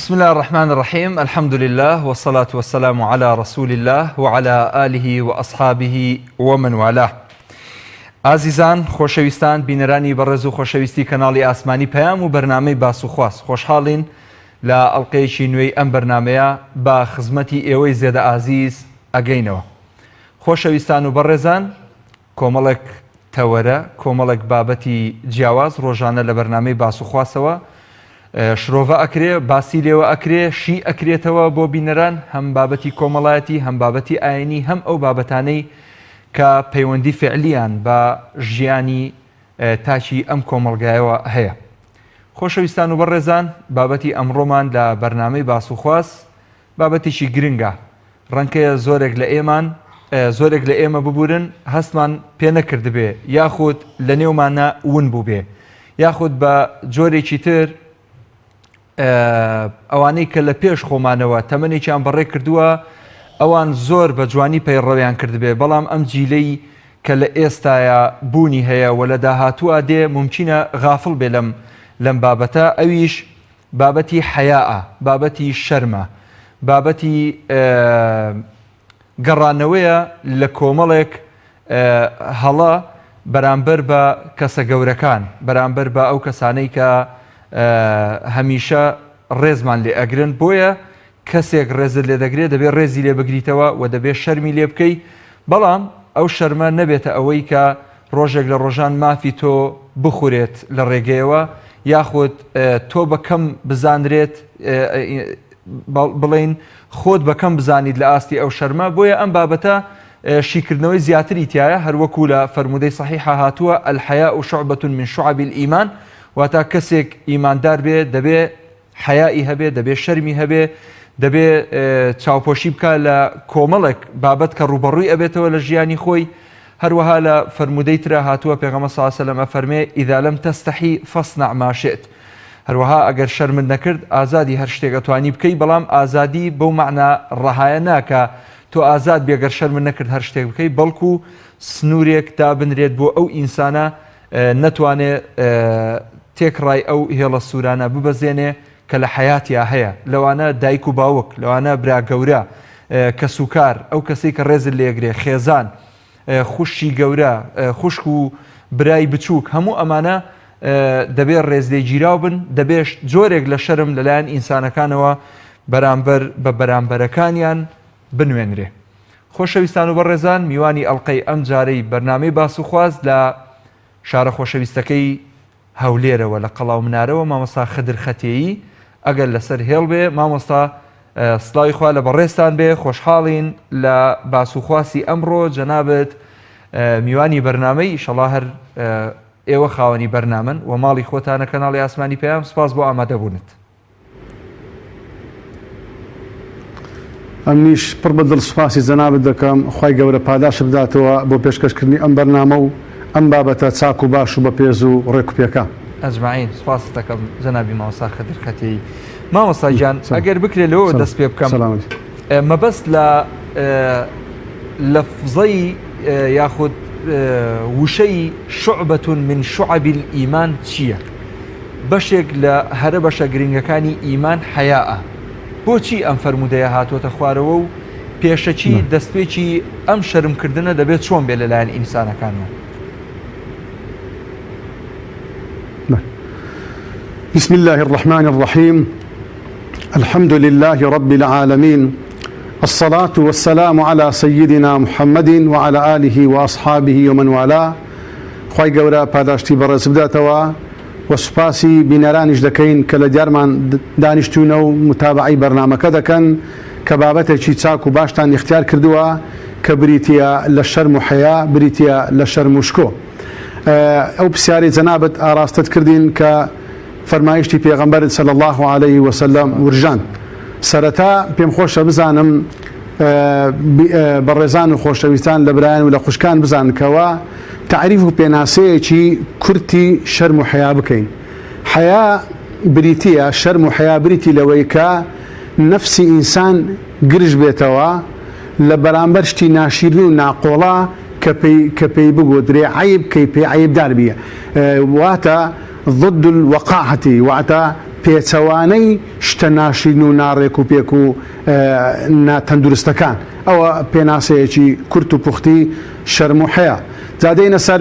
بسم اللە الرحمن الرحیم الحمد للە والصلاة والسلام علی رسول اللە وعلی آله وأصحابه ومن والاه ئازیزان خۆشەویستان بینەرانی بەڕێز و خۆشەویستی کەناڵی ئاسمانی پەیام و بەرنامەی باس و خواست خۆشحاڵین لە ئەڵلقەیەکی نوێی ئەم بەرنمەیە بە خزمەتی ئێوەی زێدە ئازیز ئەگەینەوە خۆشەویستان و بەڕێزان کۆمەڵێک تەوەرە، کۆمەڵێک بابەتی جیاواز ڕۆژانە لە بەرنامەی باس و خواسەوە شرۆڤە ئەکرێ، باسی لێوە ئەکرێ، شی ئەکرێتەوە بۆ بینەران، هەم بابەتی کۆمەڵایەتی، هەم بابەتی ئاینی، هەم ئەو بابەتانەی کە پەیوەندی فعلیان بە ژیانی تاکی ئەم کۆمەڵگایەوە هەیە. خۆشەویستان و بەڕێزان، بابەتی ئەمڕۆمان لە بەرنامەی باس و خواس بابەتێکی گرنگە، ڕەنکەیە زۆرێک لە ئێمان زۆرێک لە ئێمە ببورن هەستمان پێ نەکردبێ یاخود لە نێومانە ون بووبێ یاخود بە جۆرێکی تر ئەوانەی کە لە پێش خۆمانەوە تەمەنێکیان بەڕێ کردووە ئەوان زۆر بە جوانی پەیڕەویان کردبێ بەڵام ئەم جیلەی کە لە ئێستایا بوونی هەیە و لە داهاتووە دێ ممکنە غافڵ بێ لەم لەم بابەتە ئەویش بابەتی حەیائە، بابەتی شەرمە، بابەتی گەڕانەوەیە لە کۆمەڵێک هەڵە بەرامبەر بە کەسە گەورەکان، بەرامبەر بە ئەو کەسانەی کە هەمیشە ڕێزمان لێ ئەگرن، بۆیە کەسێک ڕێزت لێ دەگرێت دەبێت ڕێزی لێ بگریتەوە و دەبێت شەرمی لێ بکەی، بەڵام ئەو شەرمە نەبێتە ئەوەی کە ڕۆژێک لە ڕۆژان مافی تۆ بخورێت لە ڕێگەیەوە یاخود تۆ بە کەم بزانرێت بڵێین خۆت بە کەم بزانیت لە ئاستی ئەو شەرمە، بۆیە ئەم بابەتە شیکردنەوەی زیاتری تایە هەروەکو لە فەرموودەی صحیحا هاتووە الحیاء شعبة من شعب الایمان واتا کەسێک ئیماندار بێ دەبێ حەیائی هەبێ، دەبێ شەرمی هەبێ، دەبێ چاوپۆشی بکا لە کۆمەڵێک بابەت کە ڕووبەڕووی ئەبێتەوە لە ژیانی خۆی، هەروەها لە فەرموودەی ترا هاتووە پێغەمبەر صلی اللە علیە وسلم ئەفەرمێ، اذا لم تستحی فاصنع ما شئت، هەروەها ئەگەر شەرمت نەکرد ئازادی هەر شتێک ئەتوانی بکەی، بەڵام ئازادی بەو مەعنا ڕەهایە نا کە تۆ ئازاد بی ئەگەر شەرمت نەکرد هەر شتێک بکەی، بەڵکو سنوورێک دابنرێت بۆ ئەو ئینسانە نەتوانێ تێکڕای ئەو هێڵە سوورانە ببەزێنێ کە لە حەیاتیا هەیە، لەوانە دایک و باوک، لەوانە برا گەورە، کەسوکار، ئەو کەسەی کە ڕێزت لێگرێ، خێزان، خوشکی گەورە، خوشک و برای بچووک، هەموو ئەمانە دەبێ ڕێزلێگیراو بن، دەبێ جۆرێک لە شەرم لەلایەن ئینسانەکانەوە بەرامبەر بە بەرامبەرەکانیان بنوێنرێ. خۆشەویستان و بەڕێزان میوانی ئەڵقەی ئەم جارەی بەرنامەی باس و خواست لە شارە خۆشەویستەکەی هەولێرەوە لە قەڵاو منارەوە مامۆستا خدر خەتێیی ئەگەر لەسەر هێڵ بێ مامۆستا سڵاوی خوا لە بەڕێزتان بێ خۆشحاڵین لە باس و خواسی ئەمڕۆ جەنابت میوانی بەرنامەی ئیشەڵا هەر ئێوە خاوەنی بەرنامەن و ماڵی خۆتانە کەناڵی ئاسمانی پەیام سپاس بۆ ئامادەبوونت. ئەمنیش پڕ بە دڵ سوپاسی جەنابت دەکەم، خوای گەورە پاداشت بداتەوە بۆ پێشکەشکردنی ئەم بەرنامە و ئەم بابەتە چاک و باش و بەپێز و ڕێک و پێکە. اجمعین سوپاست دەکەم جەنابی مامۆستا خدر خەتیی. مامۆستا گیان ئەگەر بکرێ لەوەوە دەست پێ بکەم مەبەست لە لەفزەی یاخود وشەی شعبة من شعب الایمان چییە؟ بەشێک لە هەرە بەشە گرنگەکانی ئیمان حەیائە. بۆچی ئەم فەرموودەیە هاتووەتە خوارەوە و پێشەکی دەستپێکی ئەم شەرم کردنە دەبێت چۆن بێت لەلایەن ئینسانەکانەوە؟ بسم الله الرحمن الرحیم الحمد لله رب العالمین الصلاة والسلام على سيدنا محمد وعلى آله وأصحابه ومن والاه خوای گەورە پاداشتی بەڕێز بداتەوە و سوپاسی بینەرانیش دەکەین کە لە دیارمان دانیشتوونە و موتابەعەی بەرنامەکە دەکەن کە بابەتێکی چاک و باشتان ئیختیار کردووە کە بریتیە لە شەرم و حەیا بریتیە لە شەرم و شکۆ ئەو پرسیارەی جەنابت ئاراستەت کردین کە فەرمایشتی پێغەمبەرت صلی اللە علیه وسلم ورژاند سەرەتا پێم خۆشە بزانم بەڕێزان و خۆشەویستان لە برایان و لە خوشکان بزانن کەوا تەعریف و پێناسەیەکی کورتی شەرم و حەیا بکەین. حەیا بریتییە، شەرم و حەیا بریتی لەوەی کە نەفسی ئینسان گرژ بێتەوە لە بەرامبەر شتی ناشیرن و ناقۆڵا کە پێی کە پێی بگوترێ عەیب کەی پێ عەیبدار بی واتە ضد الوقاحة واتە. پێچەوانەی شتە ناشرین و ناڕێک و پێک و ناتەندروستەکان. ئەوە پێناسەیەکی کورت و پوختی شەرم و حەیا. جا دێینە سەر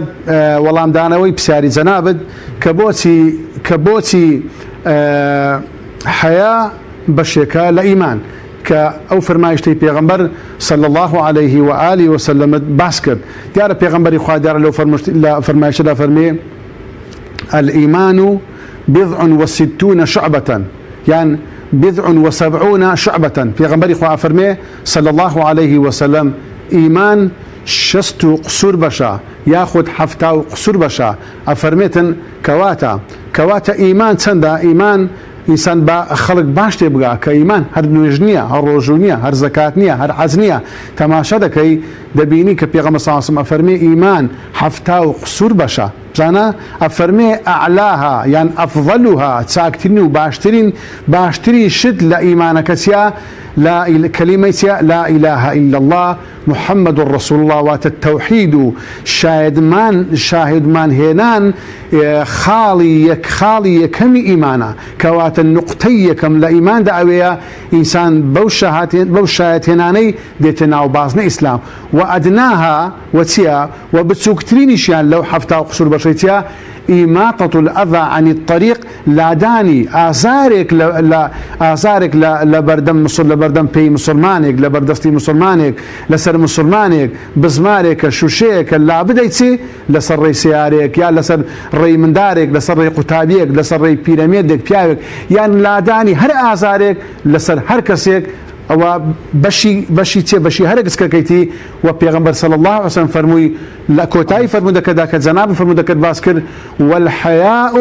وەڵامدانەوەی پرسیاری جەنابت کە بۆچی کە بۆچی حەیا بەشێکە لە ئیمان کە ئەو فەرمایشتەی پێغەمبەر صلی اللە علیه و آله و سلمت باس کرد دیارە پێغەمبەری خوا دیارە لەو لە فەرمایشتەدا فەرمی الایمان بضع وستون شعبة یان بضع وسبعون شعبة پێغەمبەری خوا ئەفەرمێ صلی اللە علیه وسلم ئیمان شەست و قسور بەشە یاخود حەفتا و قسور بەشە ئەفەرمێتن کەواتە کەواتە ئیمان چەندە ئیمان ئینسان با خەڵک باش تێ بگا کە ئیمان هەر نوێژ نییە هەر ڕۆژوو نییە هەر زەکات نییە هەر حەج نییە تەماشا دەکەی دەبینی کە پێغەمبەر صلی اللە علیه وسلم ئەفەرمێ ئیمان حەفتا و قسور بەشە بزانە ئەفەرمێ اعلاها یان افضلها چاکترین و باشترین باشترین شت لە ئیمانەکە چیە لا کەلیمەی چیە لا اله الا اللە محمد رسول اللە واتە تەوحید و شایەدمان شاهدمان هێنان خاڵی یەک خاڵی یەکەمی ئیمانە کەواتە نوقتەی یەکەم لە ئیماندا ئەوەیە ئینسان بەو شەهات بەو شایەت هێنانەی دێتە ناو بازنەی ئیسلام و ادناها وە چیە وە بچوکترینیشیان لەو حەفتا و قسور بەشەی چیە اماطە الاذی عن الطریق لادانی ئازارێک لە لە ئازارێک لە لە بەردەم مسوڵ لە بەردەم پێی مسوڵمانێک لە بەردەستی مسوڵمانێک لەسەر مسوڵمانێک بزمارێکە شوشەیەکە لابدەی چی لەسەر ڕێی سەیارەیەک یا لەسەر ڕێی مندارێک لەسەر ڕێی قوتابیەک لەسەر ڕێی پیرەمێردێک پیاوێک یان لادانی هەر ئازارێک لەسەر هەر کەسێک ئەوە بەشی بەشی چێ بەشی هەرە گچکەکەیتی وە پێغەمبەر صلی اللە علیە وسلم فەرمووی لە کۆتایی فەرموودەکەدا کە جەنابی فەرموودەکەت باس کرد والحیاء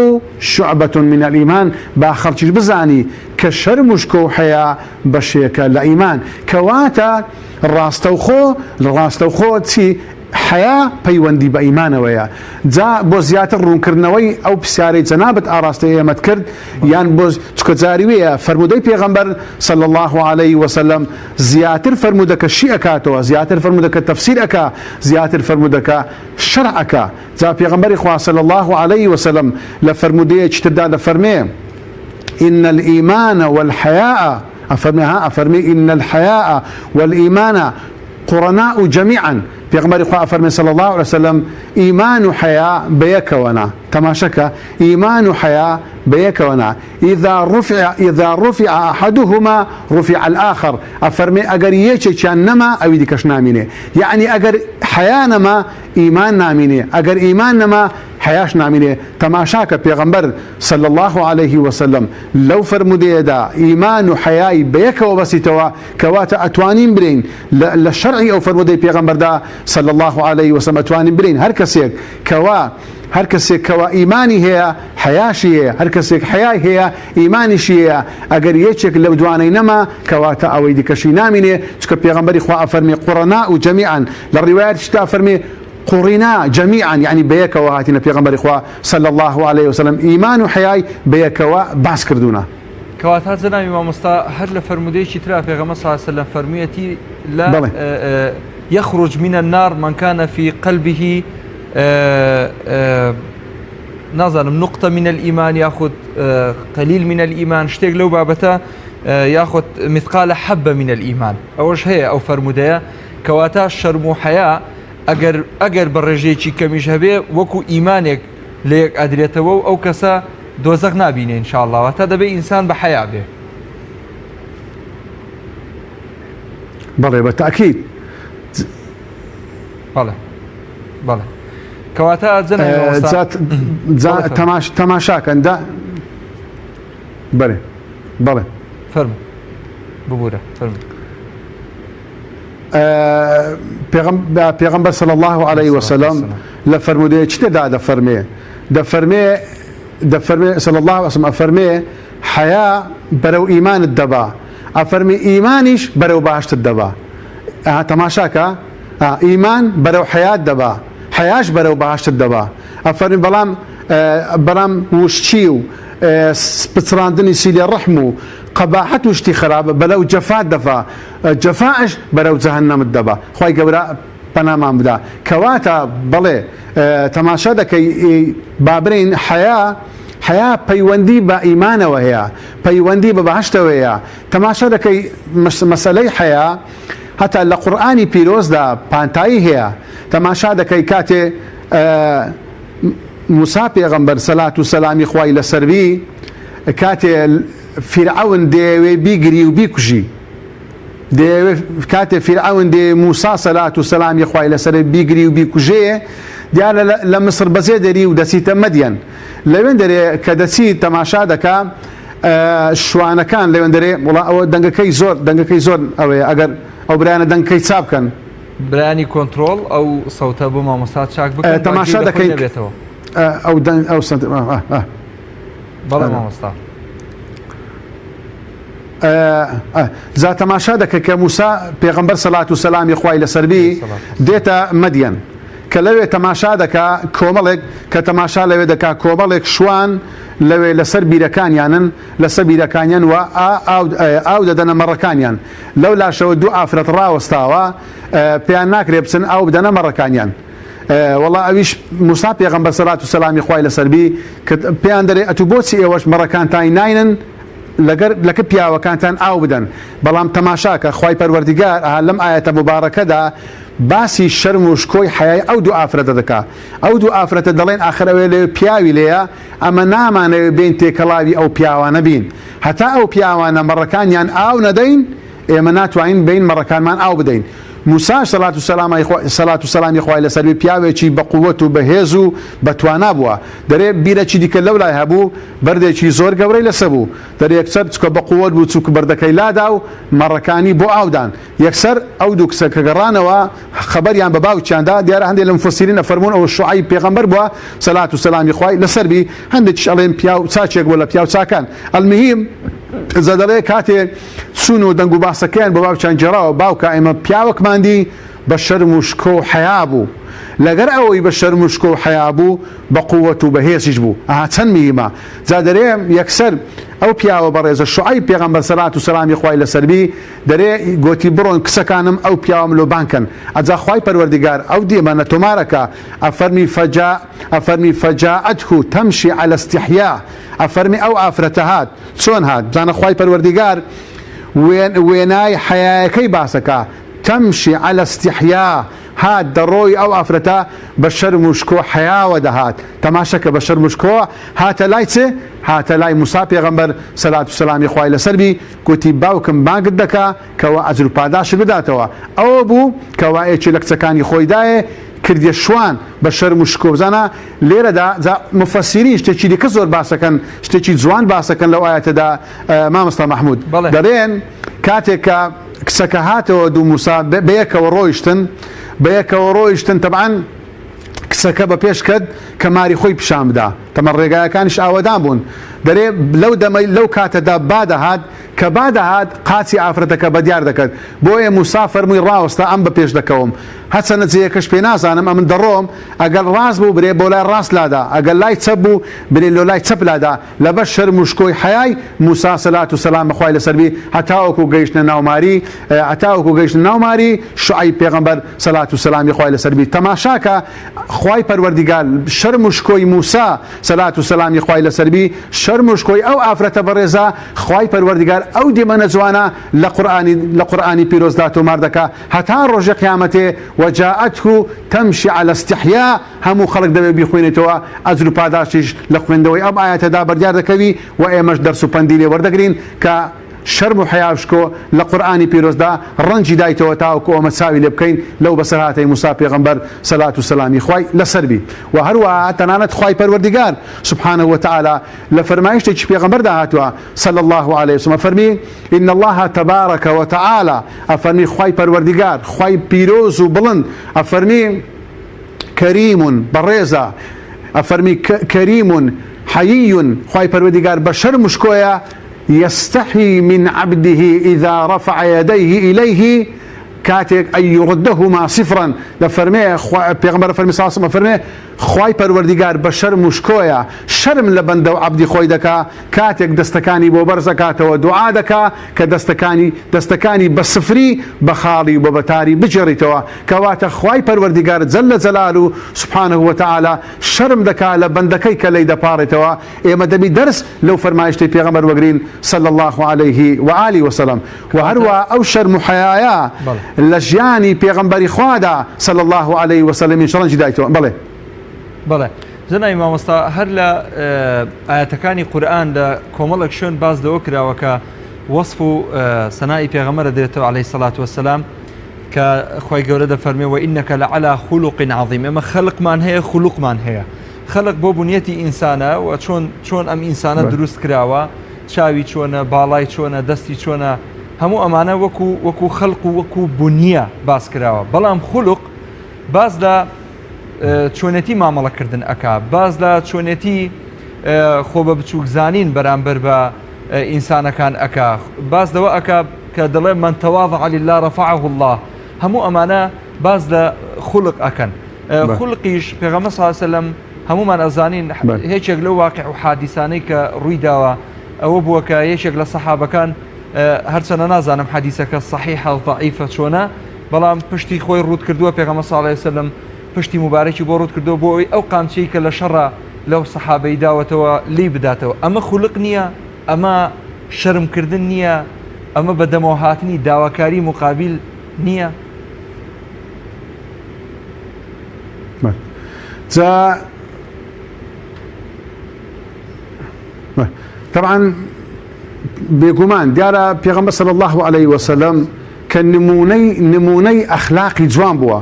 شعبە من الایمان با خەڵکیش بزانی کە شەرم و شکۆ و حەیا بەشێکە لە ئیمان کەواتە ڕاستەوخۆ ڕاستەوخۆ چی حەیا پەیوەندی بە ئیمانەوەیە جا بۆ زیاتر ڕوونکردنەوەی ئەو پرسیارەی جەنابت ئاڕاستەی ئێمەت کرد یان بۆ چونکە جاری وێیە فەرموودەی پێغەمبەر صلی اللە علیه وسلم زیاتر فەرموودەکە شی ئەکاتەوە زیاتر فەرموودەکە تەفسیر ئەکا زیاتر فەرموودەکە شەرح ئەکا جا پێغەمبەری خوا صلی اللە علیه وسلم لە فەرموودەیەکی تردا دەفەرمێ ان الایمان والحیاء ئەفەرمێ ها ئەفەرمێ ان الحیاء والایمان قرناء جمیعا پێغەمبەری خوا ئەفەرمێ صلی اللە علیه وسلم ئیمان و حەیا بەیەکەوەنە تەماشەکە ئیمان و حەیا بەیەکەوەنە اذا رفع اذا رفع احدهما رفع الاخر ئەفەرمێ ئەگەر یەکێکیان نەما ئەوی دیکەش نامینێ یەعنی ئەگەر حەیا نەما ئیمان نامینێ ئەگەر ئیمان نەما حەیاش نامینێ تەماشاکە پێغەمبەر صلی اللە علیه وسلم لەو فەرموودەیەدا ئیمان و حەیای بەیەکەوە بەسیتەوە کەواتە ئەتوانین برێین لە لە شەرعی ئەو فەرموودەی پێغەمبەردا صلی اللە علیه وسلم ئەتوانین برێین هەر کەسێک کەوا هەر کەسێک کەوا ئیمانی هەیە حەیاشی هەیە هەر کەسێک حەیای هەیە ئیمانیشی هەیە ئەگەر یەکێک لەو دوانەی نەما کەواتە ئەوەی دیکەشی نامینێ چونکە پێغەمبەری خوا ئەفەرمێ قرناء جمیعا لە ڕیوایەتیشدا ئەفەرمێ قرنا جمیعا یەعنی بەیەکەوە هاتینە پێغەمبەری خوا صلی اللە علیه وسلم ئیمان و حەیای بەیەکەوە باس کردوونە. کەواتە جەنابی مامۆستا هەر لە فەرموودەیەکی ترا پێغەمبەر صلی اللە علیه وسلم فەرموویەتی لا بەڵێ. یخرج من النار من كان في قلبه نازانم نقطە من الإيمان یاخود قليل من الإيمان شتێک لەو بابەتە یاخود مثقال حبة من الإيمان ئەوەش هەیە ئەو فەرموودەیە کەواتە شەرم و حەیا ئەگەر ئەگەر بە ڕێژەیەکی کەمیش هەبێ وەکو ئیمانێک لە یەک ئەدرێتەوە و ئەو کەسە دۆزەخ نابینێ ان شاء اللە واتە دەبێ ئینسان بە حەیا بێ. بەڵێ بە تاکید. بەڵێ بەڵێ کەواتە جەنابی مامۆستا جا جا بەڵێ فەرموو. تەماش تەماشاکەن دا بەێ بەڵێ فەرموو ببورە فەرموو. پێغەمبەر صلی اللە علیه وسلم لە فەرموودەیەکی تردا دەفەرمێ دەفەرمێ دەفەرمێ صلی اللە علیه وسلم ئەفەرمێ حەیا بەرەو ئیمانت دەبا ئەفەرمێ ئیمانیش بەرەو بەهەشتت دەبا ئەها تەماشاکە ئیمان بەرەو حەیات دەبا حەیاش بەرەو بەهەشتت دەبا ئەفەرمی بەڵام بەڵام وشکی و پچڕاندنی سیلێ ڕەحم و قەباحەت و شتی خراپ بەلەو جەفات دەفا جەفاش بەرەو جەهەنەمت دەبا خوای گەورە پەنامان بدا کەواتە بەڵێ تەماشا دەکەی با برێین حەیا. حەیا پەیوەندی بە ئیمانەوە هەیە، پەیوەندی بە بەهەشتەوە هەیە، تەماشا دەکەی مەسەلەی حەیا هەتا لە قورئانی پیرۆزدا پانتایی هەیە، تەماشا دەکەی کاتێ موسا پێغەمبەر سەلات و سەلامی خوای لەسەر بی کاتێ فیرعەون دەیەوێ بیگری و بیکوژی دەیەوێ کاتێ فیرعەون دێ موسا سەلات و سەلامی خوای لەسەر بیگری و بیکوژێ دیارە لە مسر بەجێ دەری و دەچیتە مەدیەن لەوێن دەرێ کە دەچی تەماشا دەکا شوانەکان لەوێن دەرێ وڵا ئەوە دەنگەکەی زۆر دەنگەکەی زۆر ئەوەیە ئەگەر ئەو برایانە دەنگەکەی چا بکەن. برایانی کۆنترۆڵ ئەو سەوتە بۆ مامۆستا چاک بکەن با تەماشا گوێی لە خۆی دەکەین نەبێتەوە. ئەو دەنگ ئەو سەنت بەڵێ مامۆستا. جا تەماشا دەکە کە موسا پێغەمبەر سەلات و سەلامی خوای لەسەر بی دێتە مەدیەن کە لەوێ تەماشا دەکا کۆمەڵێک کە تەماشا لەوێ دەکا کۆمەڵێک شوان لەوێ لەسەر بیرەکانیانن لەسەر بیرەکانیان و ئاو دەدەنە مەڕەکانیان لەو لاشەوە دوو ئافرەت ڕاوەستاوە پێیان ناکرێ بچن ئاو بدەنە مەڕەکانیان وەڵا ئەویش موسا پێغەمبەر سەلات و سەلامی خوای لەسەر بی کە پێیان دەرێ ئەتوو بۆچی ئێوەش مەڕەکانتانی ناینن لەگەر لەکە پیاوەکانتان ئاو بدەن بەڵام تەماشاکە خوای پەروەردیگار ئەها لەم ئایەتە موبارەکەدا باسی شەرم و شکۆی حەیای ئەو دوو ئافرەتە دەکا ئەو دوو ئافرەتە دەڵێن ئاخر ئەوێ لەوێ پیاوی لێیە ئەمە نامانەوێ بێین تێکەڵاوی ئەو پیاوانە بین هەتا ئەو پیاوانە مەڕەکانیان ئاو نەدەین ئێمە ناتوانین بێین مەڕەکانمان ئاو بدەین. موساش سەلات و سەلامای خوا سەلات و سەلامی خوای لەسەر بێ پیاوێکی بە قووەت و بەهێز و بە توانا بووە. دەرێ بیرەکی دیکە لەو لای هەبوو بەردێکی زۆر گەورەی لەسە بوو. دەرێ یەکسەر چکە بە قووەت بوو چوک بەردەکەی لادا و مەڕەکانی بۆ ئاو دان. یەکسەر ئەو دوو کچە کە گەڕانەوە خەبەریان بە باوکیان دا، دیارە هەندێ لە موفەسیرین ئەفەرموون ئەوە شوعەیب پێغەمبەر بووە سەلات و سەلامی خوای لەسەر بی، هەندێکیش ئەڵێن پیاو چاکێک بووە لە پیاو چاکان. المهم جا دەڵێ کاتێ چوون و دەنگ و باسەکەیان بۆ باوکیان گێڕاوە، باوکە ئێمە پیاوەکمان دی بە شەرم و شکۆ و حەیا بوو، لەگەر ئەوەی بە شەرم و شکۆ و حەیا بوو بە قووەت و بەهێزیش بوو، ئەها چەند مهیمە، جا دەرێ یەکسەر ئەو پیاوە بەڕێزە شوعەیب پێغەمبەر سەلات و سەلامی خوای لەسەر بی دەرێ گۆتی بڕۆن کچەکانم ئەو پیاوەم لۆ بانگ کەن، ئەجا خوای پەروەردیگار ئەو دیمەنە تۆمار ئەکا ئەفەرمی فجا ئەفەرمی فجاءته تمشی علی استحیاء ئەفەرمی ئەو ئافرەتە هات چۆن هات بزانە خوای پەروەردیگار وێنای حەیایەکەی باسەکا تمشی علی استحیاء هات دەڕۆی ئەو ئافرەتە بە شەرم و شکۆ حەیاوە دەهات تەماشەکە بە شەرم و شکۆ هاتە لای چ هاتە لای موسا پێغەمبەر سەلات و سەلامی خوای لەسەر بی گوتی باوکم بانگت دەکا کەوا ئەجر و پاداشت بداتەوە ئەوە بوو کەوا یەکێ لە کچەکانی خۆی دایێ کردیە شوان بە شەرم و شکۆ بزانە لێرەدا جا موفەسیرین شتێکی دیکە زۆر باسەکەن شتێکی جوان باسەکەن لەو ئایەتەدا مامۆستا مەحمود بەڵێ. دەڵێن کاتێک کە کچەکە هاتەوە دوو موسا بەیەکەوە ڕۆیشتن بەیەکەوە ڕۆیشتن تەبعەن کچەکە بە پێش کەت کە ماری خۆی پیشان بدا تەمە ڕێگایەکانیش ئاوەدان بوون دەرێ لەو دەمەی لەو کاتەدا با دەهات کە با دەهات قاچی ئافرەتەکە بەدیار دەکەت بۆیە موسا فەرمووی ڕاوەستە ئەم بە پێش دەکەوم هەچەنە جێیەکەش پێ نازانم ئەمن دەڕۆم ئەگەر ڕاست بوو برێ بۆ لای ڕاست لادا ئەگەر لای چەپ بوو برێ لۆ لای چەپ لادا لەبەر شەرم و شکۆی حەیای موسا سەلات و سەلام خوای لەسەر بی هەتاوەکو گەیشتنە ناو ماری هەتاوەکو گەیشتنە ناو ماری شوعەیب پێغەمبەر سەلات و سەلامی خوای لەسەر بی تەماشاکە خوای پەروەردیگار شەرم و شکۆی موسا سەلات و سەلامی خوای لەسەر بی شەرم و شکۆی ئەو ئافرەتە بەڕێزە خوای پەروەردیگار ئەو دیمەنە جوانە لە قورئانی لە قورئانی پیرۆزدا تۆمار دەکا هەتا ڕۆژی قیامەتێ وجاءته تمشی علی استحیاء هەموو خەڵک دەبێ بیخوێنێتەوە ئەجر و پاداشتیش لە خوێندەوەی ئەم ئایەتەدا بەردیار دەکەوی و ئێمەش دەرس و پەندی لێ وەردەگرین کە شەرم و حەیا و شکۆ لە قورئانی پیرۆزدا ڕەنجی دایتەوە تاوەکو ئێمە چاوی لێ بکەین لەو بەسەرهاتەی موسا پێغەمبەر سەلات و سەلامی خوای لەسەر بی و هەروەها تەنانەت خوای پەروەردیگار سبحانە وتعالی لە فەرمایشتێکی پێغەمبەردا هاتووە صلی اللە علیه وسلم ئەفەرمی ان اللە تبارک وتعالی ئەفەرمی خوای پەروەردیگار خوای پیرۆز و بڵند ئەفەرمی کریم بەڕێزە ئەفەرمی کریم حەیی خوای پەروەردیگار بە شەرم و شکۆیە یستحی من عبده اذا رفع یدیه الیه. کاتێک أن يردهما صفرا دەفەرمێ پێغەمبەر فەرمی صلی الله فەرمێ خوای پەروەردیگار بە شەرم و شکۆیە شەرم لە بەندە و عەبدی خۆی دەکا کاتێک دەستەکانی بۆ بەرز ئەکاتەوە دوعا دەکا کە دەستەکانی دەستەکانی بە سفری بە خاڵی و بە بەتاری بگێڕیتەوە کەواتە خوای پەروەردیگار جل جلالە سبحانه وتعالی شەرم دەکا لە بەندەکەی کە لێی دەپاڕێتەوە ئێمە دەبی دەرس لەو فەرمایشتەی پێغەمبەر وەگرین صلی اللە علیه و آله وسلم وە هەروا ئەو شەرم و حەیایە لە ژیانی پێغەمبەری خوادا صلی اللە علیه وسلم یش ڕەنجی دایتەوە بەڵێ. بەڵێ جەنابی مامۆستا هەر لە ئایەتەکانی قورئان لە کۆمەڵێک شوێن باس لەوە کراوە کە وەصف و سەنائی پێغەمبەر دەدرێتەوە علیه الصلاة والسلام کە خوای گەورە دەفەرمێ وإنك لعلى خلق عظیم ئێمە خەلقمان هەیە خلقمان هەیە خەلق بۆ بنیەتی ئینسانە و چۆن چۆن ئەم ئینسانە دروست کراوە چاوی چۆنە باڵای چۆنە دەستی چۆنە هەموو ئەمانە وەکو وەکو خەلق و وەکو بنیە باس کراوە بەڵام خولق باس لە چۆنێتی مامەڵەکردن ئەک باس لە چۆنێتی خۆ بە بچووک زانین بەرامبەر بە ئینسانەکان ئەک باس لەوە ئەک کە دەڵێ من تواضع لله رفعه الله هەموو ئەمانە باس لە خولق ئەکەن خولقیش پێغەمبەر صلی الله علیه وسلم هەمومان ئەزانین یەکێک لەو واقع و حادیسانەی کە ڕووی داوە ئەوە بووە کە یەکێک لە سەحابەکان هەرچەنە نازانم حەدیسەکە صحیحە ضعیفە چۆنە بەڵام پشتی خۆی ڕوت کردووە پێغەمبەر صلی الله علیه وسلم پشتی مبارەکی بۆ ڕوت کردووە بۆ ئەوەی ئەو قامچەی کە لە شەڕە لەو سەحابەی داوەتەوە لی بداتەوە ئەمە خولق نییە ئەمە شەرمکردن نییە ئەمە بە دەمەوە هاتنی داواکاری مقابل نییە جا طبعا بێگومان دیارە پێغەمبەر صلی الله علیه وسلم کە نمونەی نمونەی ئەخلاقی جوان بووە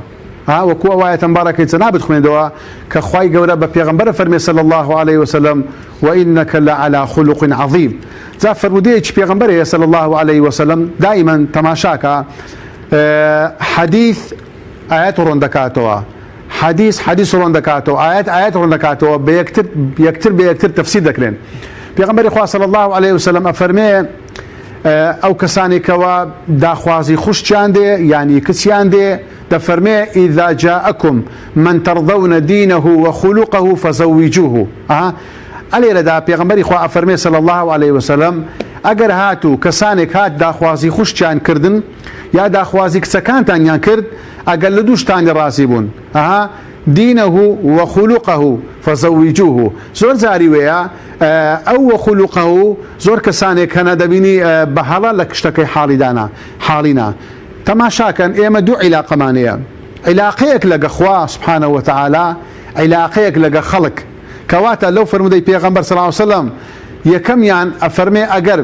ها وەکو ئەو ئایەتە مبارەکەی جەنابت خوێندەوە کە خوای گەورە بە پێغەمبەر فەرمێ صلی الله علیه وسلم وانک لعلی خلق عظیم جا فەرموودەیەکی پێغەمبەر هەیە صلی الله علیه وسلم دائما تەماشاکە حەدیث ئایەت ڕۆن دەکاتەوە حەدیث حەدیث ڕۆن دەکاتەوە ئایەت ئایەت ڕۆن دەکاتەوە بە یەکتر یەکتر بە یەکتر تەفسیر دەکرێن پێغەمبەری خوا صلی الله علیه وسلم ئەفەرمێ ئەو کەسانێک کەوا داخوازی خوشکیان دێ یانی کچیان دێ دەفەرمێ اذا جاءکم من ترضون دینه وخلقه فزوجوه ئا ئەلێرەدا پێغەمبەری خوا ئەفەرمێ صلی الله علیه وسلم ئەگەر هاتوو کەسانێک هات داخوازی خوشکیان کردن یا داخوازی کچەکانتانیان کرد ئەگەر لە دوو شتانی ڕازی بوون ئەها دینه وخلقه فزوجوه زۆر جاری وەیە ئەو وخلقه زۆر کەسانێک هەنە دەبینی بە هەڵە لە کشتەکەی حاڵی دانا حاڵینا تەماشاکەن ئێمە دوو عیلاقەمان هەیە عیلاقەیەک لەگە خوا سبحانه وتعالی عیلاقەیەک لەگە خەڵک کەواتە لەو فەرموودەی پێغەمبەر صلی اللە علیه وسلم یەکەمیان ئەفەرمێ ئەگەر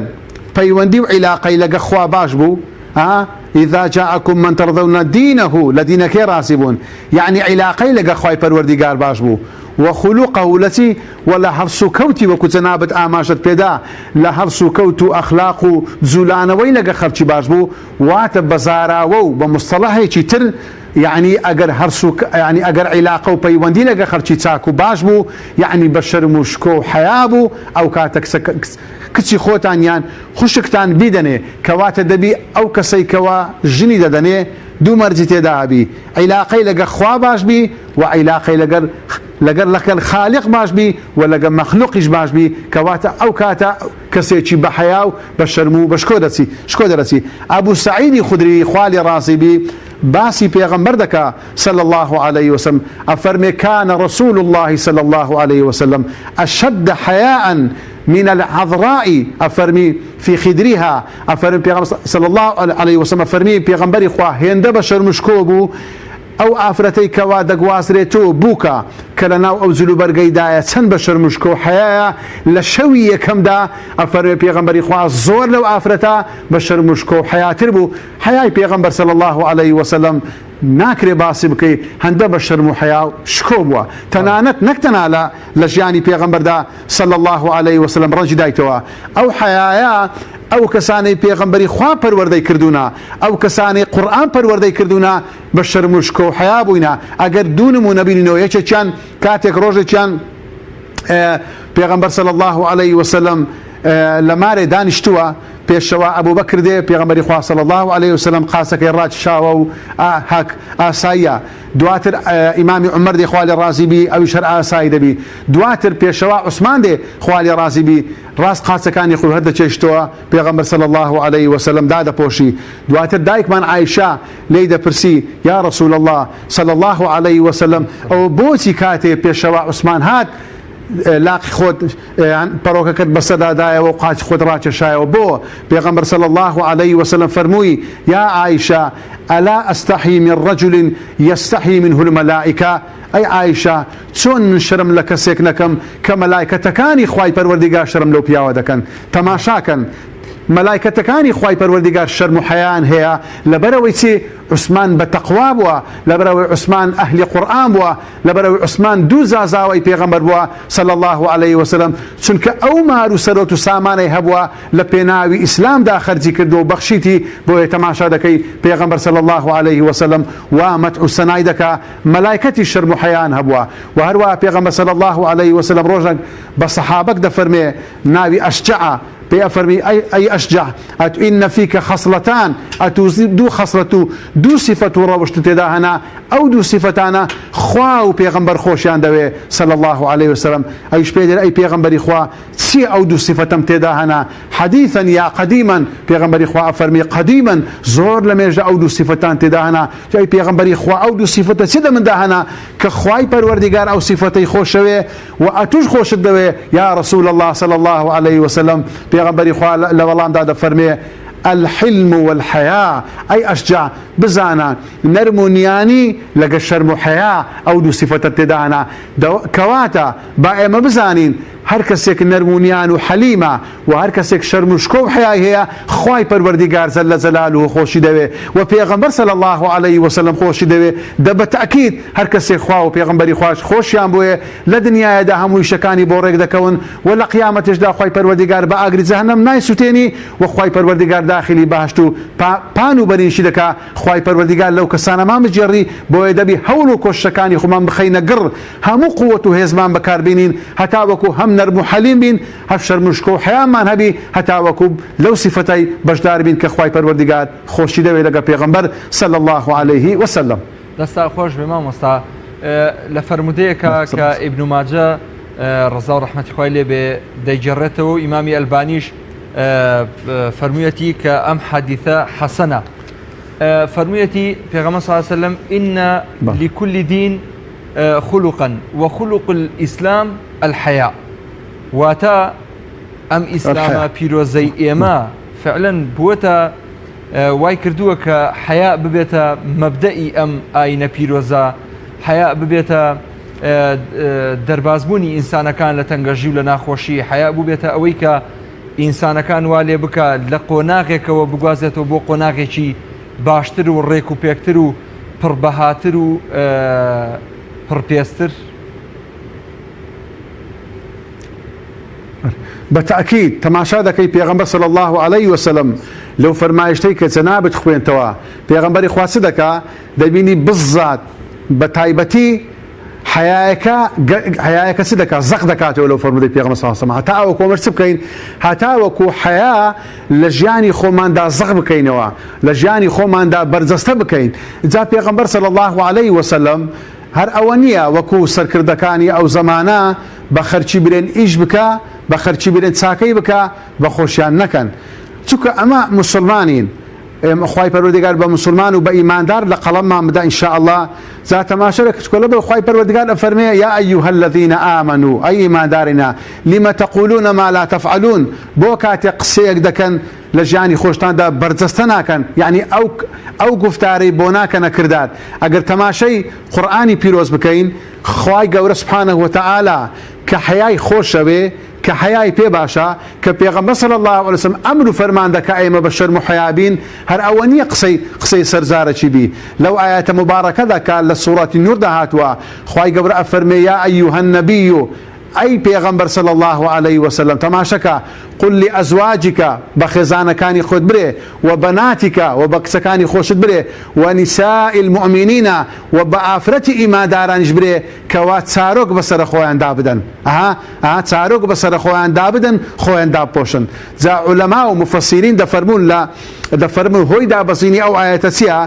پەیوەندی و عیلاقەی لەگە خوا باش بوو ها اذا جاءکم من ترضون دینه لە دینەکەی ڕازی بوون یەعنی عیلاقەی لەگە خوای پەروەردیگار باش بوو وخلقه لە چی وە لە هەڵسوکەوتی وەکو جەنابت ئاماژەت پێدا لە هەڵسوکەوت و ئەخلاق و جولانەوەی لەگە خەڵکی باش بوو واتە بە زاراوە و بە مستەڵەحێکی تر یەعنی ئەگەر هەڵسوک یەعنی ئەگەر عیلاقە و پەیوەندی لەگە خەڵکی چاک و باش بوو یەعنی بە شەرم و شکۆ و حەیا بوو ئەو کاتە کچە کچی خۆتان یان خوشکتان بیدەنێ کەواتە دەبی ئەو کەسەی کەوا ژنی دەدەنێ دوو مەرجی تێدا هەبی عیلاقەی لەگە خوا باش بی و عیلاقەی لەگەر لەگەر لەکەل خالق باش بی و لەگە مەخلوقیش باش بی کەواتە ئەو کاتە کەسێکی بە حەیا و بە شەرم و بە شکۆ دەچی شکۆ دەرەچی ئەبو سەعیدی خودری خوا لێ ڕازی بی باسی پێغەمبەر دەکا صلی اللە علیە وسلم ئەفەرمێ کان رسول اللە صلی اللە علیە وسلم اشد حیاء من العذراء ئەفەرمی فی خدرها ئەفەرمی پێغەمبەر صلی اللە علیە وسلم ئەفەرمی پێغەمبەری خوا هێندە بە شەرم و شکۆ بوو ئەو ئافرەتەی کەوا دەگوازرێتەوە بووکە کە لە ناو ئەو جلوبەرگەیدایە چەند بە شەرم و شکۆ و حەیایە لە شەوی یەکەمدا ئەفەرمێ پێغەمبەری خوا زۆر لەو ئافرەتە بە شەرم و شکۆ و حەیاتر بوو حەیای پێغەمبەر صلی اللە علیه وسلم ناکرێ باسی بکەی هەندە بە شەرم و حەیا و شکۆ بووە تەنانەت نەک تەنها لە لە ژیانی پێغەمبەردا صلی اللە علیه وسلم ڕەنجی دایتەوە ئەو حەیایە ئەو کەسانەی پێغەمبەری خوا پەروەردەی کردوونە ئەو کەسانەی قورئان پەروەردەی کردوونە بە شەرم و شکۆ و حەیا بووینە ئەگەر دوو نموونە بینینەوە یەکێکیان کاتێک ڕۆژێکیان پێغەمبەر صلی اللە علیه وسلم لە مارێ دانیشتووە. پێشەوا ئەبوبەکر دێ پێغەمبەری خوا صلی اللە علیە وسلم قاچەکەی ڕاکیشاوە و هەک ئاساییە دواتر ئیمامی عومەر دێ خوا لێ ڕازی بی ئەویش هەر ئاسایی دەبی دواتر پێشەوا عوسمان دێ خوا لێ ڕازی بی ڕاست قاچەکانی خۆی هەر دەکێشتەوە پێغەمبەر صلی اللە علیە وسلم دادەپۆشی دواتر دایکمان عائیشە لێی دەپرسی یا رسول اللە صلی اللە علیە وسلم ئەوە بۆچی کاتێ پێشەوا عوسمان هات لاقی خۆت یان پەڕۆکەکەت بەسەردا دایەوە و قاچی خۆت ڕاکێشایەوە بۆ؟ پێغەمبەر صلی اللە علیه وسلم فەرمووی، یا عائشە الا استحی من رجل یستحی منه الملائکە، ئەی عائشە چۆن من شەرم لە کەسێک نەکەم کە مەلایکەتەکانی خوای پەروەردیگار شەرم لەو پیاوە دەکەن؟ تەماشاکەن مەلایکەتەکانی خوای پەروەردیگار شەرم و حەیایان هەیە لەبەرئەوەی چی؟ عوسمان بە تەقوا بووە، لەبەرئەوەی عوسمان ئەهلی قورئان بووە، لەبەرئەوەی عوسمان دوو زازاوەی پێغەمبەر بووە صلی اللە علیە وسلم چونکە ئەو مار و سەرۆت و سامانەی هەبووە لە پێناوی ئیسلامدا خەرجی کردووە و بەخشیتی بۆیە تەماشا دەکەی پێغەمبەر صلی اللە علیە وسلم وا مەدح و سەنای دەکا مەلایکەتی شەرم و حەیان هەبووە وە هەروەها پێغەمبەر صلی اللە علیە وسلم ڕۆژێک بە سەحابەک دەفەرمێ ناوی ئەشجەعە پێی ئەفەرمی، ئەی ئەی ئەشجەع، ئەتو ئینە فیکە خەسڵەتان، ئەتو دوو خەسڵەت و دوو سیفەت و ڕەوشتت تێدا هەنە، ئەو دوو سیفەتانە خوا و پێغەمبەر خۆشیان دەوێ، صلی اللە علیە وسلم، ئەویش پێی دەرێ، ئەی پێغەمبەری خوا چیە ئەو دوو سیفەتەم تێدا هەنە، حدیثا یا قدیما، پێغەمبەری خوا ئەفەرمی، قدیما، زۆر لە مێژە ئەو دوو سیفەتان تێدا هەنە، جا ئەی پێغەمبەری خوا ئەو دوو سیفەتە چی دە مندا هەنە کە خوای پەروەردیگار ئەو سیفەتەی خۆشەوێ، وە ئەتوش خۆشت دەوێ یا رسول اللە صلی اللە علیە وسلم، پێغەمبەری خوا لە وەڵامدا دەفەرمێ، الحلم والحیاء، ئەی ئەشجع بزانە نەرم و نیانی لەگە شەرم و حەیا ئەو دوو سیفەتەت تێدا هەنا، کەواتە با ئێمە بزانین هەر کەسێک نەرم و نیان و حەلیمە وە هەر کەسێک شەرم و شکۆ و حەیای هەیە خوای پەروەردیگار جل جلالە خۆشی دەوێ وە پێغەمبەر صلی اللە علیە وسلم خۆشی دەوێ دە بە تەئکید هەر کەسێک خوا و پێغەمبەری خواش خۆشیان بوێ لە دنیایەدا هەموو ئیشەکانی بۆ ڕێک دەکەون وە لە قیامەتیشدا خوای پەروەردیگار بە ئاگری جەهەنەم نایسوتێنی وە خوای پەروەردیگار داخیلی بەهەشت و پان و بەرینشی دەکا خوای پەروەردیگار لەو کەسانەمان بگێڕی بۆیە دەبی هەوڵ و کۆششەکانی خۆمان بخەینە گڕ هەموو قوەت و هێزمان بەکاربینین هەتاوەکو هەم نەرم و حەلیم بین هەر شەرم و شکۆ و حەیامان هەبی هەتاوەکو لەو سیفەتەی بەشدار بین کە خوای پەروەردگار خۆشی دەوێ لەگەڵ پێغەمبەر صلی اللە علیه وسلم. دەستان خۆش بێ مامۆستا لە فەرموودەیەکە کە ئیبن ماجە ڕەزا و ڕەحمەتی خوای لێ بێ دەیگێڕێتەوە و ئیمامی ئەلبانیش فەرموویەتی کە ئەم حەدیثە حەسەنە فەرموویەتی پێغەمبەر صلی الله علیه وسلم إن لكل دين خلقا وخلق الإسلام الحياء واتە ئەم ئیسلامە پیرۆزەی ئێمە فعلەن بووەتە وای کردووە کە حەیا ببێتە مەبدەئی ئەم ئاینە پیرۆزە حەیا ببێتە دەربازبوونی ئینسانەکان لە تەنگەژی و لە ناخۆشی حەیا بووبێتە ئەوەی کە ئینسانەکان وا لێ بکە لە قۆناغێکەوە بگوازێتەوە بۆ قۆناغێکی باشتر و ڕێک و پێکتر و پڕبەهاتر و پڕپێستر. بە تەئکید تەماشا دەکەی پێغەمبەر صلی اللە علیە وسلم لەو فەرمایشتەی کە جەنابت خوێنتەوە پێغەمبەری خوا چ دەکا دەبینی بزات بە تایبەتی حەیایەکە حەیایەکە چ دەکا زەق دەکاتەوە لەو فەرموودەی پێغەمبەر صلی اللە علیه وسلم هەتا ئەوەکو ئەمەش چ بکەین هەتاوەکو حەیا لە ژیانی خۆماندا زەق بکەینەوە لە ژیانی خۆماندا بەرجەستە بکەین جا پێغەمبەر صلی اللە علیه وسلم هەر ئەوە نییە وەکو سەرکردەکانی ئەو زەمانە بە خەرکی برێن ئیش بکە بە خەرکی برێن چاکەی بکە بە خۆشیان نەکەن چونکە ئەمە موسڵمانین ئێمە خوای پەروەردگار بە موسڵمان و بە ئیماندار لە قەڵەممان بدا ان شاء اللە جا تەماشا لە کچکۆلە بە خوای پەروەردگار ئەفەرمێ یا ایها الذین آمنوا ئەی ئیماندارینە لم تقولون ما لا تفعلون بۆ کاتێک قسەیەک دەکەن لە ژیانی خۆشتاندا بەرجەستە ناکەن یەعنی ئەو ئەو گوفتارەی بۆ ناکەنە کردار ئەگەر تەماشەی قورئانی پیرۆز بکەین خوای گەورە سبحانە وتعالی کە حەیای خۆشەوێ کە حەیای پێ باشە کە پێغەمبەر صلی اللە علیه وسلم ئەمر و فەرمان دەکا ئێمە بە شەرم و حەیا بین هەر ئەوە نییە قسەی قسەی سەر زارەکی بی لەو ئایەتە موبارەکەدا کە لە سوڕەتی نوردا هاتووە خوای گەورە ئەفەرمێ یا ایها النبی. ئەی پێغەمبەر صلی اللە علیە وسلم تەماشەکە، قل لازواجک، بە خێزانەکانی خۆت برێ، و بناتک، و بە کچەکانی خۆشت برێ، و نساء المومنین، و بە ئافرەتی ئیماندارانیش برێ کەوا چارۆک بەسەرە خۆیان دابدەن، ئەها ئەها چارۆک بەسەرە خۆیان دابدەن خۆیان دابپۆشن. جا عولەما و موفەسیرین دەفەرموون لە دەفەرموون هۆی دابەزینی ئەو ئایەتە چیە؟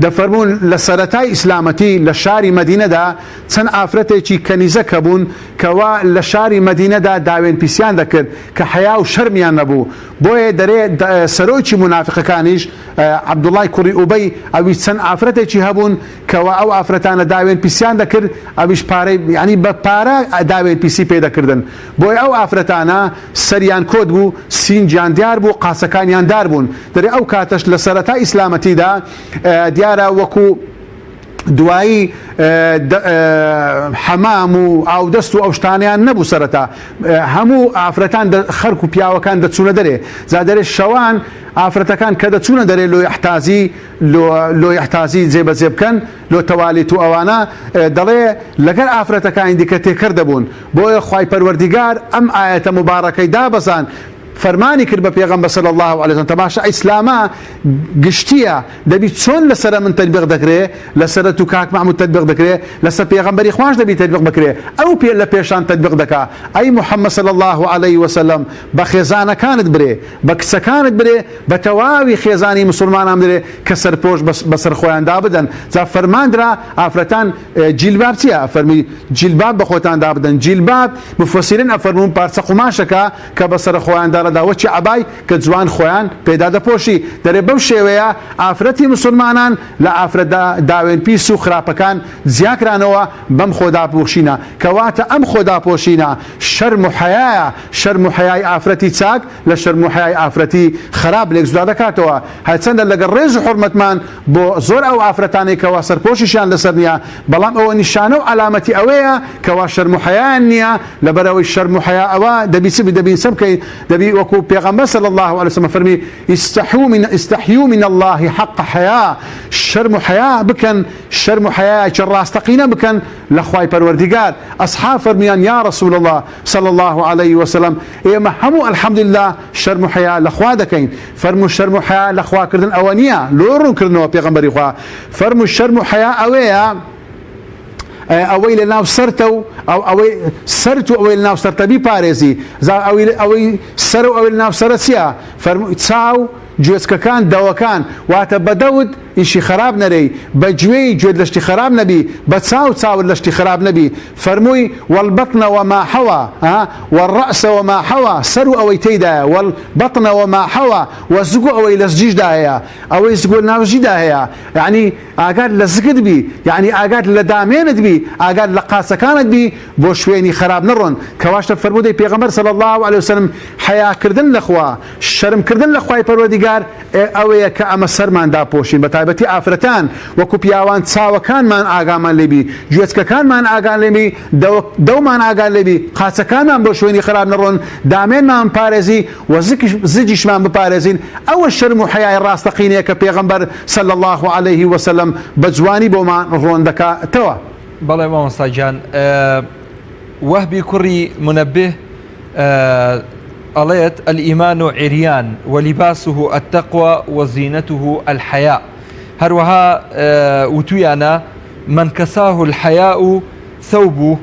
دەفەرموون لە سەرەتای ئیسلامەتی لە شاری مەدینەدا چەند ئافرەتێکی کەنیزەک هەبوون کەوا لە شاری مەدینەدا داوێن پیسیان دەکرد کە حەیا و شەرمیان نەبوو بۆیە دەرێ سەرۆکی مونافیقەکانیش عەبدوڵای کوڕی ئوبەی ئەویش چەند ئافرەتێکی هەبوون کەوا ئەو ئافرەتانە داوێن پیسیان دەکرد ئەویش پارەی یانی بە پارە داوێن پیسی پێ دەکردن بۆیە ئەو ئافرەتانە سەریان کۆت بوو سینگیان دیار بوو قاچەکانیان دار بوون دەرێ ئەو کاتەش لە سەرەتای ئیسلامەتیدا دیارە وەکو دوایی حەمام و ئاودەست و ئەو شتانەیان نەبوو سەرەتا هەموو ئافرەتان خەرک و پیاوەکان دەچوونە دەرێ جا دەرێ شەوان ئافرەتەکان کە دەچوونە دەرێ لۆ یحتازی لۆ یحتازی جێبەجێ بکەن لۆ تەوالیت و ئەوانە دەڵێ لەگەر ئافرەتەکانی دیکە تێکەر دەبوون بۆیە خوای پەروەردیگار ئەم ئایەتە موباڕەکەی دابەزان فەرمانی کرد بە پێغەمبەر صلی اللە علیە وسلم تەماشا ئیسلامە گشتیە دەبی چۆن لەسەرە من تەتبیق دەکرێ لەسەرە تو کاک محمود تەتبیق دەکرێ لەسەر پێغەمبەری خواش دەبی تەتبیق بکرێ ئەو پێ لە پێشان تەتبیق دەکا ئەی محمد صلی اللە علیه وسلم بە خێزانەکانت برێ بە کچەکانت برێ بە تەواوی خێزانی مسوڵمانان برێ کە سەرپۆش بەسەر خۆیان دابدەن جا فەرماندرا ئافرەتان جیلباب چیە ئەفەرمی جیلباب بە خۆتان دابدەن جیلباب مفسرین ئەفەرموون پارچە قوماشەکە کە بەسەر خۆیان دادەدا وەکی عەبای کە جوان خۆیان پێدا دەپۆشی دەرێ بەو شێوەیە ئافرەتی مسوڵمانان لە ئافرەتە داوێن پیس و خراپەکان جیاکرانەوە بەم خۆداپۆشینە کەواتە ئەم خۆداپۆشینە شەرم و حەیایە شەرم و حەیای ئافرەتی چاک لە شەرم و حەیای ئافرەتی خراپ لێک جودا دەکاتەوە هەرچەندە لەگەڵ ڕێز و حورمەتمان بۆ زۆر ئەو ئافرەتانەی کەوا سەرپۆشیشیان لەسەر نیە بەڵام ئەوە نیشانە و عەلامەتی ئەوەیە کەوا شەرم و حەیایان نیە لەبەرئەوەی شەرم و حەیا ئەوە دەبی چ بی دەبین چ بکەین دەبی وەکو پێغەمبەر صلی اللە علیه وسلم فەرمی استحوا من استحیوا من اللە حق حیا شەرم و حەیا بکەن شەرم و حەیایەکی ڕاستەقینە بکەن لە خوای پەروەردیگار ئەسحاب فەرمیان یا رسول اللە صلی اللە علیه وسلم ئێمە هەموو الحمدللە شەرم و حەیا لە خوا دەکەین فەرموو شەرم و حەیا لە خوا کردن ئەوە نییە لۆ ڕوون کردنەوە پێغەمبەری خوا فەرموو شەرم و حەیا ئەوەیە ئەوەی لە ناو سەرتە و ئەو ئەوەی سەرت و ئەوەی لە ناو سەرتە بیپارێزی زا ئەوی ئەوەی سەر و ئەوەی لە ناو سەرە چییە فەرموو چاو گوێچکەکان دەوەکان واتە بە دەوت ئیشی خەراپ نەرێی بە گوێی گوێت لە شتی خەراپ نەبی بە چاو چاوت لە شتی خراپ نەبی فەرمووی والبطن وما حوی ها والرأس وما حوی سەر و ئەوەی تێیدایە والبطن وما حوی وە زگ و ئەوەی لە زگیشدا هەیە ئەوەی زگ و ناو زگیدا هەیە یەعنی ئاگات لە زگت بی یەعنی ئاگات لە دامێنت بی ئاگات لە قاچەکانت بی بۆ شوێنی خەراپ نەڕۆن کەواشتە فەرموودەی پێغەمبەر صلی اللە علیە وسلم حەیا کردن لە خوا شەرم کردن لە خوای پەروەردیگار ئەوەیە کە ئەمە سەرمان داپۆشین بە تایبەتی ئافرەتان وەکو پیاوان چاوەکانمان ئاگامان لێ بی گوێچکەکانمان ئاگان لێ بی دەومان ئاگان لێ بی قاچەکانمان بۆ شوێنی خراپ نەڕۆن دامێنمان بپارێزی و زگیشمان بپارێزین ئەوە شەرم و حەیای ڕاستەقینەیە کە پێغەمبەر صلی اللە علیه وسلم بە جوانی بۆمان ڕۆن دەکاتەوە. بەڵێ مامۆستا گیان وەهبی کوڕی منبه ئەڵێت، الایمان عریان ولباسه التقوی وزینته الحیاء، هەروەها وتویانە، من کساه الحیاء ثوبه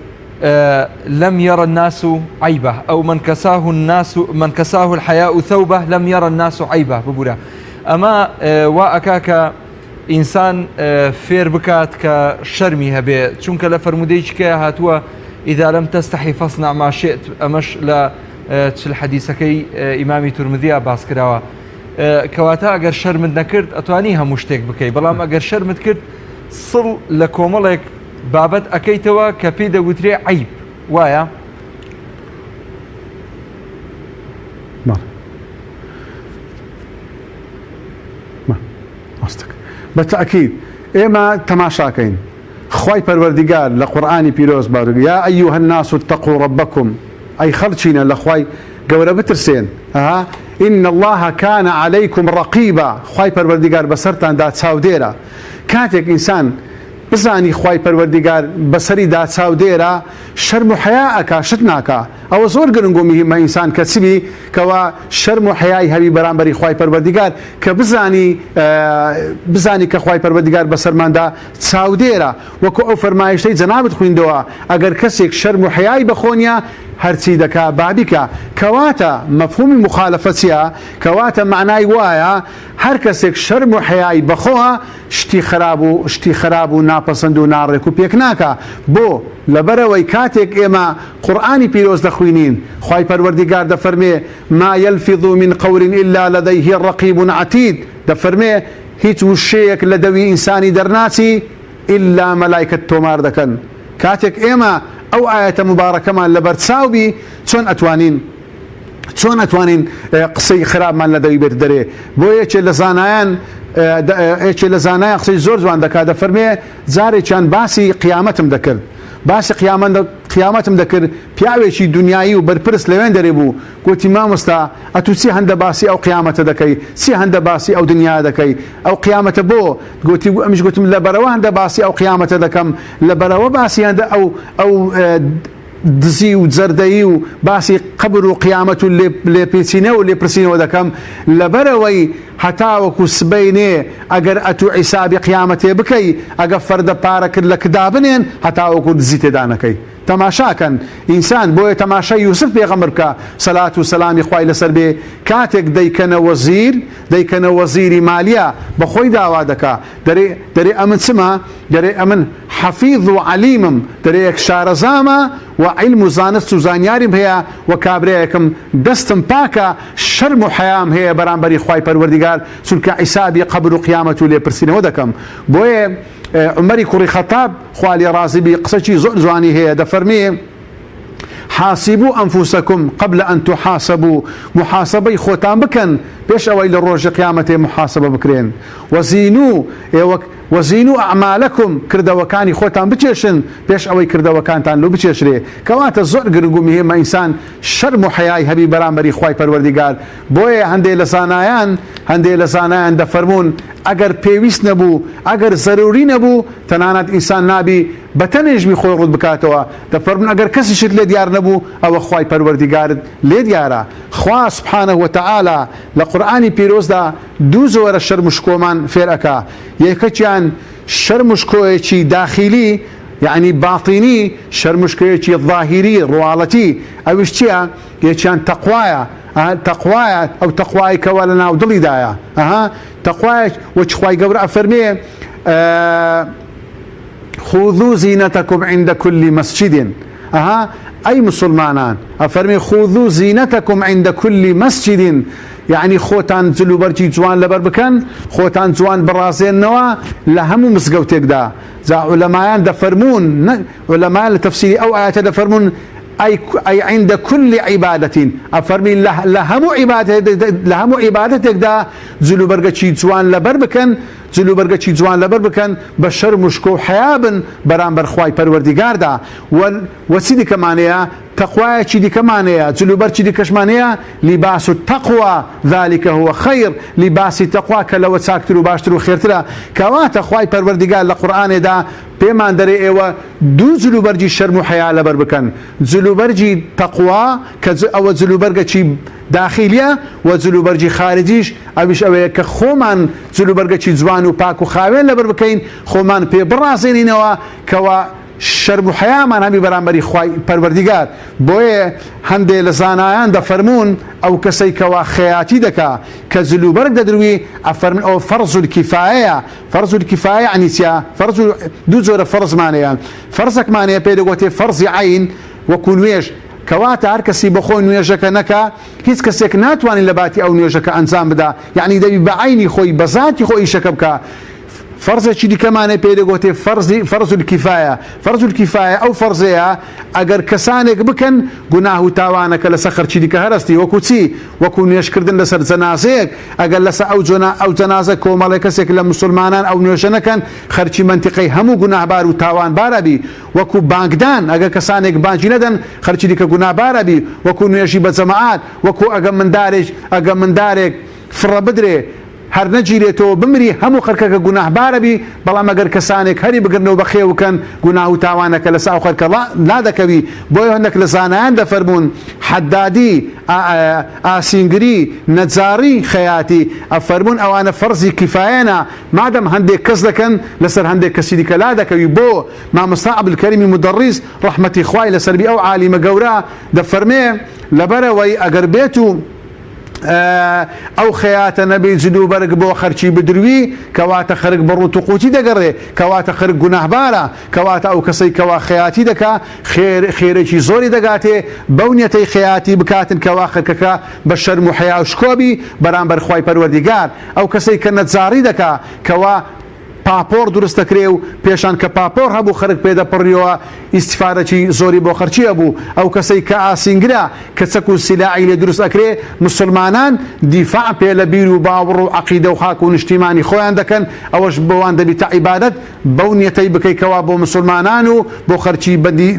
لم یر الناس عیبه او من کساه الناس من کساه الحیاء ثوبه لم یر الناس عیبه ببورە ئەمە وا ئەکا کە ئینسان فێر بکات کە شەرمی هەبێ چونکە لە فەرموودەیەکی کەیا هاتووە اذا لم تستحی فاصنع ما شئت ئەمەش لە چل حەدیسەکەی ئیمامی تورمدیا باس کراوە کەواتە ئەگەر شەرمت نەکرد ئەتوانی هەموو شتێک بکەی بەڵام ئەگەر شەرمت کرد سڵ لە کۆمەڵێک بابەت ئەەکەیتەوە کە پێی دەگوترێ عیب وایە؟ بە تەئکید ئێمە تەماشاکەین خوای پەروەردیگار لە قورئانی پیرۆز بەر یا ایها الناس اتقوا ربکم ئەی خەڵکینە لە خوای گەورە بترسێن ها ان الله کان علیکم رقیبا خوای پەروەردیگار بەسەرتاندا چاودێرە کاتێک ئینسان. بزانی خوای پەروەردیگار بەسەریدا چاودێرە شەرم و حەیا ئەکا شت ناکا ئەوە زۆر گرنگ و مهمە ئینسان کە چ بی کەوا شەرم و حەیای هەبی بەرامبەری خوای پەروەردیگار کە بزانی بزانی کە خوای پەروەردیگار بەسەرماندا چاودێرە وەکو ئەو فەرمایشتەی جەنابت خویندەوە ئەگەر کەسێک شەرم و حەیای بەخۆ نیە هەرچی دەکا با بیکا کەواتە مەفهومی موخالەفە چیە کەواتە مەعنای وایە هەر کەسێک شەرم و حەیای بەخۆە شتی خراپ و شتی خراپ و ناپەسەند و ناڕێک و پێک ناکا بۆ؟ لەبەرئەوەی کاتێک ئێمە قورئانی پیرۆز دەخوینین خوای پەروەردیگار دەفەرمێ، ما یلفظ من قول الا لدیه رقیب عتید، دەفەرمێ هیچ وشەیەک لە دەوی ئینسانی دەرناچی ئیلا مەلایکەت تۆمار دەکەن کاتێک ئێمە ئەو ئایەتە موبارەکەمان لەبەرچاو بی چۆن ئەتوانین چۆن ئەتوانین قسەی خراپمان لە دەوی بێتە دەرێ بۆ یەکێ لە زانایان یەکێ لە زانایان قسەی زۆر جوان دەکات دەفەرمێ جارێکیان باسی قیامەتم دەکرد باسی قیامەتم دەکرد پیاوێکی دنیایی و بەرپرس لەوێن دەرێ بوو گوتی مامۆستا ئەتوو چی هەندە باسی ئەو قیامەتە دەکەی چی هەندە باسی ئەو دنیا دەکەی ئەو قیامەتە بۆ گوتی ئەمیش گوتم لەبەرەوە هەندە باسی ئەو قیامەتە دەکەم لەبەرەوە باسی هەندە ئەو ئەو دزی و جەردەیی و باسی قەبر و قیامەت و لێپێچینەوە و لێپرسینەوە دەکەم، لەبەرئەوەی هەتاوەکو سبەینێ ئەگەر ئەتوو عیسابی قیامەتێ بکەی، ئەگە فەردە پارەکت لە کدا بنێن هەتاوەکو دزی تێدا نەکەی. تەماشا کەن ئینسان، بۆیە تەماشای یوسف پێغەمبەر بکە سەلات و سەلامی خوای لەسەر بێ، کاتێک دەیکەنە وەزیر، دەیکەنە وەزیری مالیە، بەخۆی داوا دەکا، دەرێ دەرێ ئەمن چمە؟ دەرێ ئەمن حەفیظ و عەلیمم، دەرێ یەک شارەزامە و عیلم و زانست و زانیاریم هەیە و کابرایەکم دەستم پاکە، شەرم و حەیام هەیە بەرامبەری خوای پەروەردیگار، چونکە عیسابی قەبر و قیامەت و لێپرسینەوە دەکەم. بۆیە عومەری کوڕی خەتاب خوا لێ ڕازی بی قسەکی زۆر جوانی هەیە دەفەرمێ، حاسبو انفسکم قبل ان تحاسبو، موحاسەبەی خۆتان بکەن پێش ئەوەی لە ڕۆژی قیامەتێ موحاسەبە بکرێن، وزینو، ئێوە، وزینو اعمالکم، کردەوەکانی خۆتان بکێشن پێش ئەوەی کردەوەکانتان لۆ بکێشرێ، کەواتە زۆر گرنگ و مهمە ئینسان شەرم و حەیای هەبی بەرامبەری خوای پەروەردیگار، بۆیە هەندێ لە زانایان هەندێ لە زانایان دەفەرموون ئەگەر پێویست نەبوو ئەگەر زەروری نەبوو تەنانەت ئینسان نابی بەتەنێش بی خۆی ڕووت بکاتەوە دەفەرموون ئەگەر کەسیشت لێ دیار نەبوو ئەوە خوای پەروەردیگارت لێ دیارە خوا سبحانە وتعالی لە قورئانی پیرۆزدا دوو جۆرە شەرم و شکۆمان فێر ئەکا یەکەکیان شەرم و شکۆیەکی داخیلی یەعنی باتینی شەرم و شکۆیەکی ظاهیری ڕواڵەتی ئەویش چیە یەکیان تەقوایە تەقوایە ئەو تەقوای کەوا لە ناو دڵیدایە ئەها تەقوایە وەچ خوای گەورە ئەفەرمێ خذوا زینتکم عند کل مسجد ئەها ئەی مسوڵمانان ئەفەرمێ خذوا زینتکم عند کل مسجد یعنی خۆتان جلوبەرگی جوان لەبەر بکەن خۆتان جوان بڕازێنەوە لە هەموو مزگەوتێکدا جا عولەمایان دەفەرموون عولەمایان لە تەفسیری ئەو ئایەتە دەفەرموون ئەی ئەی عند کل عبادة ئەفەرمی لە هەموو عیبادەت لە هەموو عیبادەتێکدا جلوبەرگەکی جوان لەبەر بکەن جلوبەرگەکی جوان لەبەر بکەن بە شەرم و شکۆ و حەیا بن بەرامبەر خوای پەروەردیگاردا وە وە چی دیکەمان هەیە تەقوایەکی دیکەمان هەیە جلوبەرگی دیکەشمان هەیە لباس التقوی ذلک هو خیر لیباسی تەقوا کە لەوە چاکتر و باشتر و خێرترە کەواتە خوای پەروەردیگار لە قورئانێدا پێمان دەرێ ئێوە دوو جلوبەرگی شەرم و حەیا لەبەر بکەن جلوبەرگی تەقوا کە ئەوە جلوبەرگەکی داخیلیە وە جلوبەرگی خارجیش ئەویش ئەوەیە کە خۆمان جلوبەرگەکی جوان و پاک و خاوێن لەبەر بکەین خۆمان پێ بڕازێنینەوە کەوا شەرم و حەیامان هەبی بەرامبەری خوای پەروەردیگار بۆیە هەندێ لە زانایان دەفەرموون ئەو کەسەی کەوا خەیاتی دەکا کە جلوبەرگ دەدروی ئەفەرمن ئەوە فەرز الکفایەیە فەرز الکفایە یەعنی چیە فەرز دوو جۆرە فەرزمان هەیە فەرزەکمان هەیە پێی دەگۆتێ فەرزی عەین وەکو نوێژ کەواتە هەر کەسی بەخۆی نوێژەکە نەکا هیچ کەسێک ناتوانێت لە باتی ئەو نوێژەکە ئەنجام بدا یەعنی دەبی بە عەینی خۆی بە زاتی خۆی ئیشەکە بکا فەرزێکی دیکەمان هەیە پێی دەگۆتێ فەرزی فەرز الکفایە فەرز الکفایە ئەو فەرزەیە ئەگەر کەسانێک بکەن گوناه و تاوانەکە لەسەر خەرکی دیکە هەرەستی وەکو چی وەکو نوێژکردن لەسەر جەنازەیەک ئەگەر لەسەر ئەو جۆنا ئەو جەنازە کۆمەڵێ کەسێک لە موسڵمانان ئەو نوێژە نەکەن خەرکی مەنتیقەی هەموو گوناهبار و تاوانبار ئەبی وەکو بانگدان ئەگەر کەسانێک بانگی نەدەن خەرکی دیکە گوناهبار ئەبی وەکو نوێژی بە جەماعات وەکو ئەگە مندارێک ئەگە مندارێک فڕە بدرێ. هەر نەگیرێتەوە بمری هەموو خەرکەکە گوناهبارە بی، بەڵام ئەگەر کەسانێک هەری بگرنەوە بەخێو بکەن گوناه و تاوانەکە لەسە ئەو خەرکە لادەکەوی، بۆیە هەندەک لە زانایان دەفەرموون، حەدادی، ئاسینگری، نەجاڕی، خەیاتی، ئەفەرموون ئەوانە فەرزی کیفایەنە، مادەم هەندێک کەس دەکەن لەسەر هەندێک کەسی دیکە لادەکەوی، بۆ مامۆستا عەبدولکەریمی مودەڕیس ڕەحمەتی خوای لەسەر بی ئەو عالیمە گەورە دەفەرمێ، لەبەرئەوەی ئەگەر بێتو ئەو خەیاتە نەبی جل و بەرگ بۆ خەرکی بدروی کەواتە خەرک بە ڕوت و قوتی دەگەڕێ کەواتە خەرک گوناهبارە کەواتە ئەو کەسەی کەوا خەیاتی دەکا خێر خێرێکی زۆری دەگاتێ بەو نیەتەی خەیاتی بکاتن کەوا خەرکەکە بە شەرم و حەیا و شکۆ بی بەرامبەر خوای پەروەردیگار ئەو کەسەی کە نەجاڕی دەکا کەوا پاپۆڕ دروست دەکرێ و پێشان کە پاپۆڕ هەبوو خەرک پێ دەپڕیەوە ئیستفادەکی زۆری بۆ خەرکی هەبوو ئەو کەسەی کە ئاسینگرە کە چەک و سیلاعی لێ دروست ئەکرێ مسوڵمانان دیفاع پێ لە بیر و باوڕ و عەقیدە و خاک و نیشتیمانی خۆیان دەکەن ئەوەش بۆوان دەبیتە عیبادەت بەو نیەتەی بکەی کەوا بۆ مسوڵمانان و بۆ خەرکی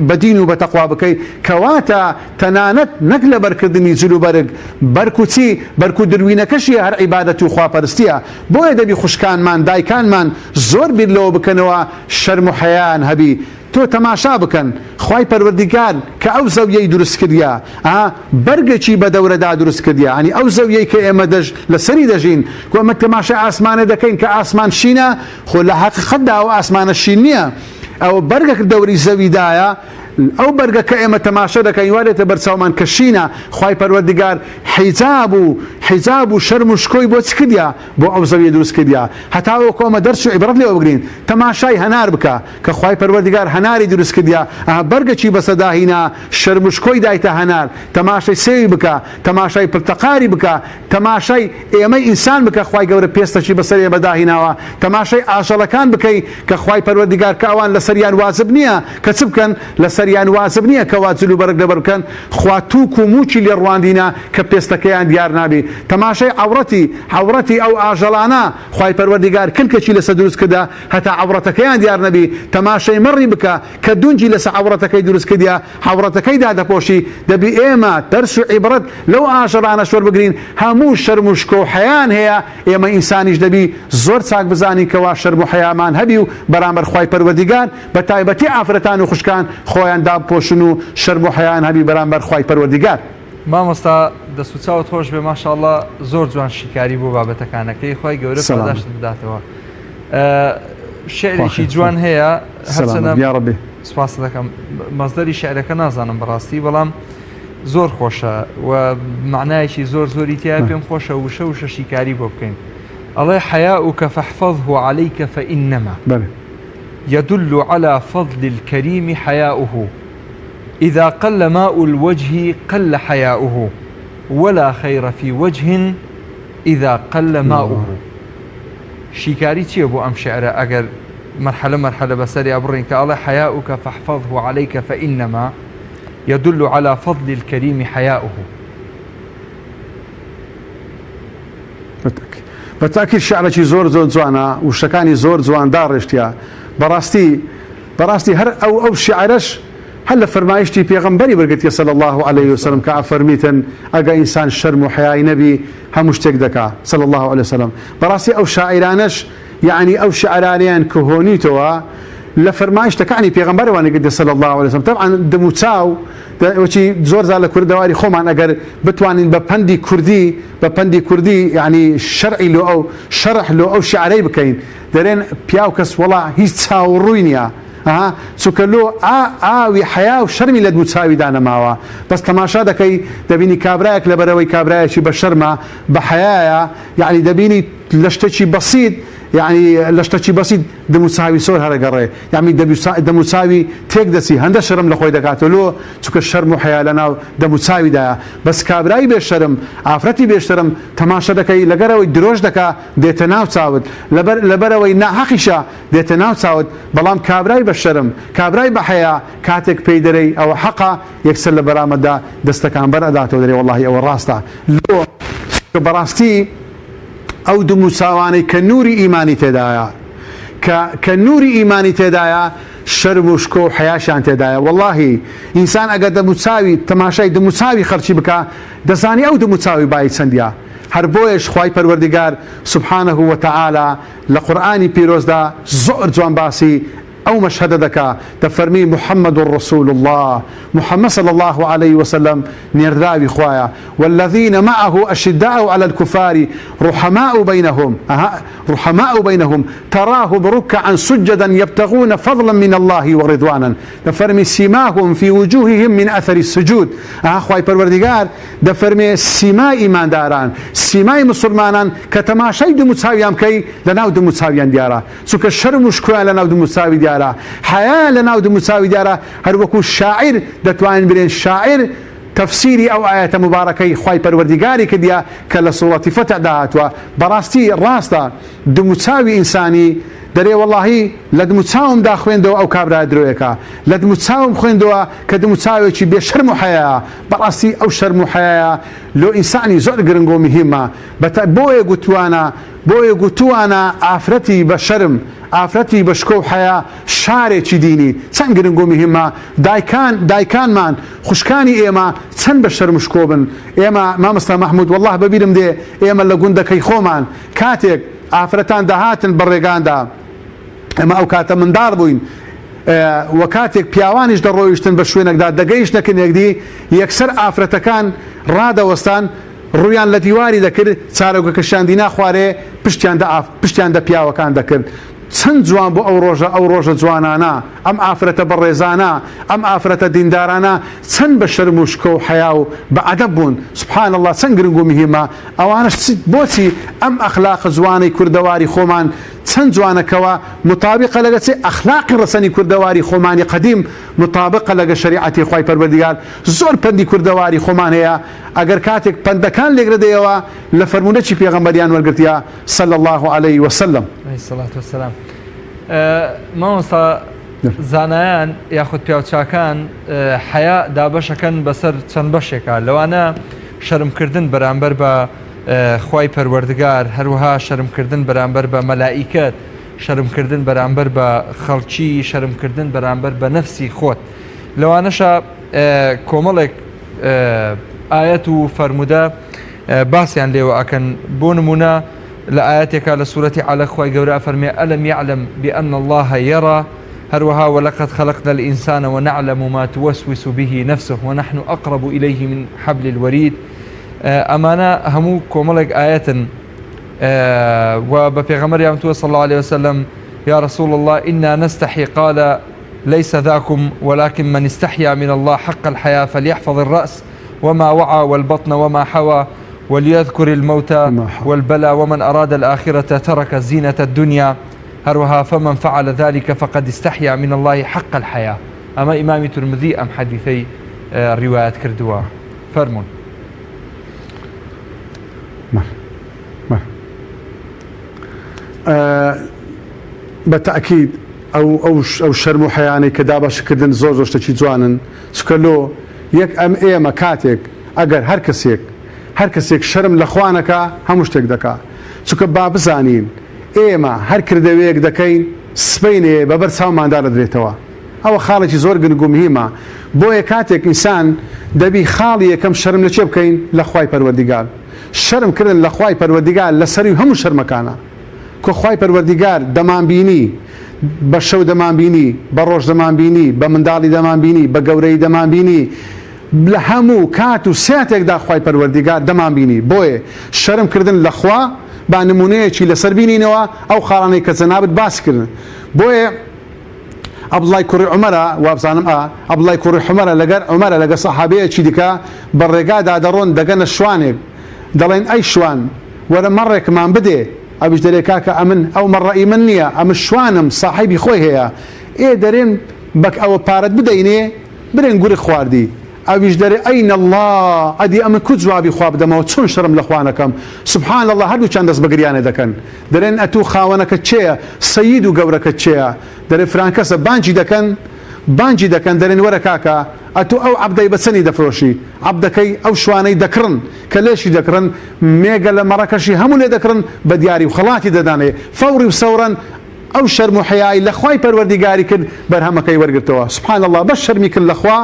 بە دین و بە تەقوا بکەی کەواتە تەنانەت نەک لەبەرکردنی جل و بەرگ بەرکو چی بەرکو دروینەکەشی هەر عیبادەت و خواپەرستیە بۆیە دەبی خوشکانمان دایکانمان زۆر بیر لەوە بکەنەوە شەرم و حەیایان هەبی تۆ تەماشا بکەن خوای پەروەردیگار کە ئەو زەویەی دروست کردیە ئا بەرگێکی بە دەورەدا دروست کردیە یانی ئەو زەویەی کە ئێمە دەژ لەسەری دەژین کۆ ئەمە تەماشای ئاسمانە دەکەین کە ئاسمان شینە خۆ لە حەقیقەتدا ئەو ئاسمانە شین نیە ئەو بەرگەک دەوری زەوی دایە ئەو بەرگە کە ئێمە تەماشا دەکەین وا دێتە بەرچاومان کە شینە، خوای پەروەردگار حیجاب و حیجاب و شەرم و شکۆی بۆ چ کردیە؟ بۆ ئەو زەویە دروست کردیە هەتاوەکو ئەمە دەرس و عیبرەت لێوە بگرین، تەماشای هەنار بکە کە خوای پەروەردگار هەناری دروست کردیە ئەها بەرگەکی بەسەدا هینا شەرم و شکۆی دایتە هەنار، تەماشای سێوی بکە، تەماشای پرتەقاری بکە، تەماشای ئێمەی ئینسان بکە خوای گەورە پێستەکی بەسەر ئێمەدا هیناوە، تەماشای ئاژەڵەکان بکەی کە خوای پەروەردگار کە ئەوان لەسەریان واجب نیە کە چ بکەن لەسەریان واجب نیە کەوا جل و بەرگ لەبەر بکەن خوا توک و موکی لێ ڕواندینە کە پێستەکەیان دیار نابی تەماشای عەوڕەتی عەوڕەتی ئەو ئاژەڵانە خوای پەروەردگار کلکێکی لەسەر دروست کردە هەتا عەوڕەتەکەیان دیار نەبی تەماشای مەڕی بکە کە دونجی لەسە عەوڕەتەکەی دروست کردیە عەوڕەتەکەی دادەپۆشی دەبی ئێمە دەرس و عیبرەت لەو ئاژەڵانەش وەربگرین هەموو شەرم و شکۆ و حەیان هەیە ئێمە ئینسانیش دەبی زۆر چاک بزانین کەوا شەرم و حەیامان هەبی و بەرامبەر خوای پەروەردیگار بە تایبەتی ئافرەتان و خوشکان خۆیان دابپۆشن و شەرم و حەیان هەبی بەرامبەر خوای پەروەردیگار. مامۆستا دەست و چاوت خۆش بێ ماشاءاللە زۆر جوان شیکاری بۆ بابەتەکانەکەی خوای گەورە پاداشتت بداتەوە شعرێکی جوان هەیە هەرچەنە یاڕەبی سپاست دەکەم مەزدەری شعرەکە نازانم بەڕاستی بەڵام زۆر خۆشە و معنایەکی زۆر زۆری تیا پێم خۆشە وشە وشە شیکاری بۆ بکەین ئەڵێ حياؤك فاحفظه عليك فإنما يدل على فضل الكريم حياؤه إذا قل ماء الوجه قل حياؤه ولا خير في وجه إذا قل ماؤه شیکاری چییە بۆ ئەم شعرە ئەگەر مەرحەلە مەرحەلە بەسەریا بڕین کە ئەڵێ حياؤك فاحفظه عليك فإنما يدل على فضل الكريم حياؤه. بە تاکید شعرەکی زۆر زۆر جوانە وشەکانی زۆر جوان داڕێشتە بەڕاستی بەڕاستی هەر ئەو ئەو شعرەش هەر لە فەرمایشتی پێغەمبەری وەرگرتیە صلی اللە علیه وسلم کە ئەفەرمیتن ئەگە ئینسان شەرم و حەیای نەبی هەموو شتێک دەکا صلی اللە علیه وسلم بەڕاستی ئەو شاعیرانەش یەعنی ئەو شعرانەیان کە هۆنیتەوە لە فەرمایشتەکانی پێغەمبەر وانەگرتیە صلی اللە علیه وسلم طبعا دم و چاو وەچی زۆر جار لە کوردەواری خۆمان ئەگەر بتوانین بە پەندی کوردی بە پەندی کوردی یعنی شەرعی لۆ ئەو شەرح لۆ ئەو شعرەی بکەین دەرێن پیاو کەس وەڵا هیچ چاو و ڕووی نیە ئەها چونکە لۆ ئا ئاوی حەیا و شەرمی لە دموچاویدا نەماوە بەس تەماشا دەکەی دەبینی کابرایەک لەبەرئەوەی کابرایەکی بە شەرمە بە حەیایە یەعنی دەبینی لە شتەکی بەسیت یەعنی لە شتەکی بەسیت دموچاوی سۆر هەرەگەڕێ یەعنی دەموچاوی تێک دەچی هەندە شەرم لە خۆی دەکاتەوە لۆ چونکە شەرم و حەیا لەناو دەموچاویدایە بەس کابرای بێ شەرم ئافرەتی بێ شەرم تەماشا دەکەی لەگەرەوەی درۆش دەکا دێتە ناو چاوت لەبەر لەبەرئەوەی ناحەقیشە دێتە ناو چاوت بەڵام کابرای بە شەرم کابرای بە حەیا کاتێک پێی دەرێی ئەوە حەقە یەکسەر لە بەرامەتدا دەستەکان بەر ئەداتەوە دەرێ وەڵاهی ئەوە ڕاستە لۆ چونکە بەڕاستی ئەو دم و چاوانەی کە نوری ئیمانی تێدایە کە کە نوری ئیمانی تێدایە شەرم و شکۆ و حەیاشیان تێدایە وەڵاهی ئینسان ئەگەر دەم و چاوی تەماشای دم و چاوی خەڵکی بکا دەزانی ئەو دم و چاوی بایی چەندیە. هەر بۆیەش خوای پەروەردگار سبحانە وتعالی لە قورئانی پیرۆزدا زۆر جوان باسی ئەو مەشهەدە دەکا دەفەرمی محمد رسول اللە محمد صلی اللە علیە وسلم نێردراوی خوایە والذین معه اشداء علی الکفار رحماء بینهم ئەها رحماء بینهم تراهم رکعا سجدا یبتغون فضلا من اللە ورضوانا دەفەرمی سیماهم فی وجوههم من اثر السجود ئەها خوای پەروەردگار دەفەرمێ سیمای ئیمانداران سیمای مسوڵمانان کە تەماشای دموچاویان بکەی لەناو دموچاویان دیارە چونکە شەرم و شکۆیان لەناو دموچاوی دیارە، حەیایان لەناو دموچاوی دیارە، هەروەکو شاعیر دەتوانین بلێن شاعیر تەفسیری ئەو ئایەتە موبارەکەی خوای پەروەردیگاری کردیە کە لە سوڕەتی فەتح دا هاتووە، بەڕاستی ڕاستە دموچاوی ئینسانی دەرێ وەڵاهی لە دموچاوم دا خوێندەوە ئەو کابرایە درۆیەکا لە دموچاوم خوێندەوە کە دموچاوێکی بێ شەرم و حەیایە، بەڕاستی ئەو شەرم و حەیایە لۆ ئینسانی زۆر گرنگ و مهیمە بەتە بۆیە گوتوانە بۆیە گوتووانە ئافرەتی بە شەرم، ئافرەتی بە شکۆ و حەیا شارێکی دینی چەند گرنگ و مهمە، دایکان، دایکانمان، خوشکانی ئێمە چەند بە شەرم و شکۆ بن، ئێمە مامۆستا مەحمود وەڵڵاه بە بیرم دێ ئێمە لە گوندەکەی خۆمان کاتێک ئافرەتان دەهاتن بە ڕێگاندا ئێمە ئەو کاتە منداڵ بووین و کاتێک پیاوانیش دەڕۆیشتن بە شوێنێکدا دەگەیشتنە کنێکدی یەکسەر ئافرەتەکان ڕادەوەستان ڕوویان لە دیواری دەکرد، چارەگەکەشیان دینا خوارێ، پشتیان دە پشتیان دە پیاوەکان دەکرد. چەند جوان بوو ئەو ڕۆژە، ئەو ڕۆژە جوانانە، ئەم ئافرەتە بەڕێزانە، ئەم ئافرەتە دیندارانە چەند بە شەرم و شکۆ و حەیا و بە ئەدەب بوون. سبحان اللە چەند گرنگ و مهیمە ئەوانەش چ بۆچی ئەم ئەخلاقە جوانەی کوردەواری خۆمان چەند جوانە کەوا موتابیقە لەگە چ ئەخلاقی ڕەسەنی کوردەواری خۆمانی قەدیم موتابقە لەگە شەریعەتی خوای پەروەردگار زۆر پەندی کوردەواری خۆمان هەیە ئەگەر کاتێک پەندەکان لێکدەدەیەوە لە فەرموودەکی پێغەمبەریان وەرگرتیە صلی اللە علیه وسلم. علیه الصلوة والسلام. مامۆستا زانایان یاخود پیاوچاکان حەیا دابەشەکەن بەسەر چەند بەشێکا لەوانە شەرمکردن بەرامبەر بە خوای پەروەردگار هەروەها شەرمکردن بەرامبەر بە مەلائیکەت شەرمکردن بەرامبەر بە خەڵکی شەرمکردن بەرامبەر بە نەفسی خۆت لەوانەشە کۆمەڵێک ئایەت و فەرموودە باسیان لێوە ئەکەن بۆ نمونە لە ئاەتێکا لە سوورەتی عەلەق خوای گەورە ئەفەرمێ ئەلم یعلم بأن الله يرى هەروەها ولقد خلقنا الإنسان ونعلم ما توسوس به نفسه ونحن أقرب إليه من حبل الوريد ئەمانە هەموو کۆمەڵێک ئاەتن و بە پێغەمبەریان وتووە صلی الله عليه وسلم یا رسول الله إنا نستحي قال ليس ذاكم ولكن من استحيا من الله حق الحياء فليحفظ الرأس وما وعى والبطن وما حوى وليذكر الموت والبلى ومن أراد الآخرة ترك زينة الدنيا هەروەها فمن فعل ذلك فقد استحيا من الله حق الحياء ئەمە ئیمامی ترمذی ئەم حەدیثەی ڕیوایەت کردووە فەرموون. بە تەئکید ئەو ئەو ئەو شەرم و حەیانەی کە دابەشکردن زۆر زۆر شتێکی جوانن چونکە لۆ یەک ئەم ئێمە کاتێک ئەگەر هەر کەسێک هەر کەسێک شەرم لە خوا نەکا هەموو شتێک دەکا چونکە با بزانین ئێمە هەر کردەوەیەک دەکەین سبەینێ بە بەر چاوماندا دەدرێتەوە ئەوە خاڵێکی زۆر گرنگ و مهیمە بۆیە کاتێک ئینسان دەبی خاڵی یەکەم شەرم لە کێ بکەین لە خوای پەروەردیگار شەرم کردن لە خوای پەروەردیگار لە سەروی هەموو شەرمەکانە کە خوای پەروەردیگار دەمانبینی بە شەو دەمانبینی بە ڕۆژ دەمانبینی بە منداڵی دەمانبینی بە گەورەیی دەمانبینی لە هەموو کات و ساتێکدا خوای پەروەردیگار دەمانبینی بۆیە شەرم کردن لە خوا با نمونەیەکی لەسەر بینینەوە ئەو خاڵانەی کە جەنابت باس کردن بۆیە عەبدوڵای کوڕی عومەرە وابزانم ئا عەبدوڵای کوڕی حومەرە لەگەر عومەرە لەگە سەحابەیەکی دیکە بە ڕێگادا دەڕۆن دەگەنە شوانێک دەڵێن ئەی شوان وەرە مەڕێکمان بدێ ئەویش دەرێ کاکە ئەمن ئەو مەڕە ئی من نییە ئەمن شوانم ساحیبی خۆی هەیە ئێ دەرێن بەک ئەوە پارەت بدەینێ برێن گورگ خواردی ئەویش دەرێ ئەین اللە ئەدی ئەمن کو جوابی خوا بدەمەوە چۆن شەرم لە خوا نەکەم سبحان اللە هەردووکیان دەست بە گریانێ دەکەن دەرێن ئەتوو خاوەنەکەت کێیە سەید و گەورەکەت کێیە دەرێ فران کەسە بانگی دەکەن بانگی دەکەن دەرێن وەرە کاکە ئەتوو ئەو عەبدەی بە چەنی دەفرۆشی عەبدەکەی ئەو شوانەی دەکڕن کە لێشی دەکڕن مێگەلە مەڕەکەشی هەموو لێ دەکڕن بە دیاری و خەڵاتی دەدانێ فەوڕی و سەوڕەن ئەو شەرم و حەیای لە خوای پەروەردیگاری کرد بەرهەمەکەی وەرگرتەوە سبحان اللە بەس شەرمی کرد لە خوا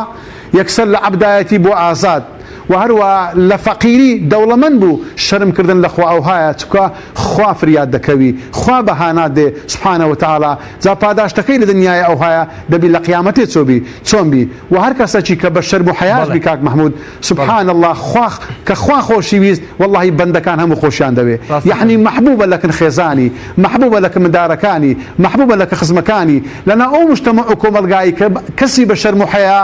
یەکسەر لە عەبدایەتی بووە ئازاد. وە هەروا لە فەقیری دەوڵەمەند بوو شەرم کردن لە خوا ئەوهایە چکە خوا فریات دەکەوی خوا بە هانات دێ سبحانە وتعالی جا پاداشتەکەی لە دنیایە ئەوهایە دەبی لە قیامەتێ چۆ بی چۆن بی وە هەر کەسەکی کە بە شەرم و حەیاش بەڵێ بی کاک محمود بەڵێ سبحان اللە خوا کە خوا خۆشی ویست وەڵاهی بەندەکان هەموو خۆشیان دەوێ ڕاستە یەعنی فەرمی. مەحبوبە لەکن خێزانی مەحبوبە لەکن مندارەکانی مەحبوبە لەکە خزمەکانی لەناو ئەو مجتەمەع و کۆمەڵگایی کە کەسی بە شەرم و حەیا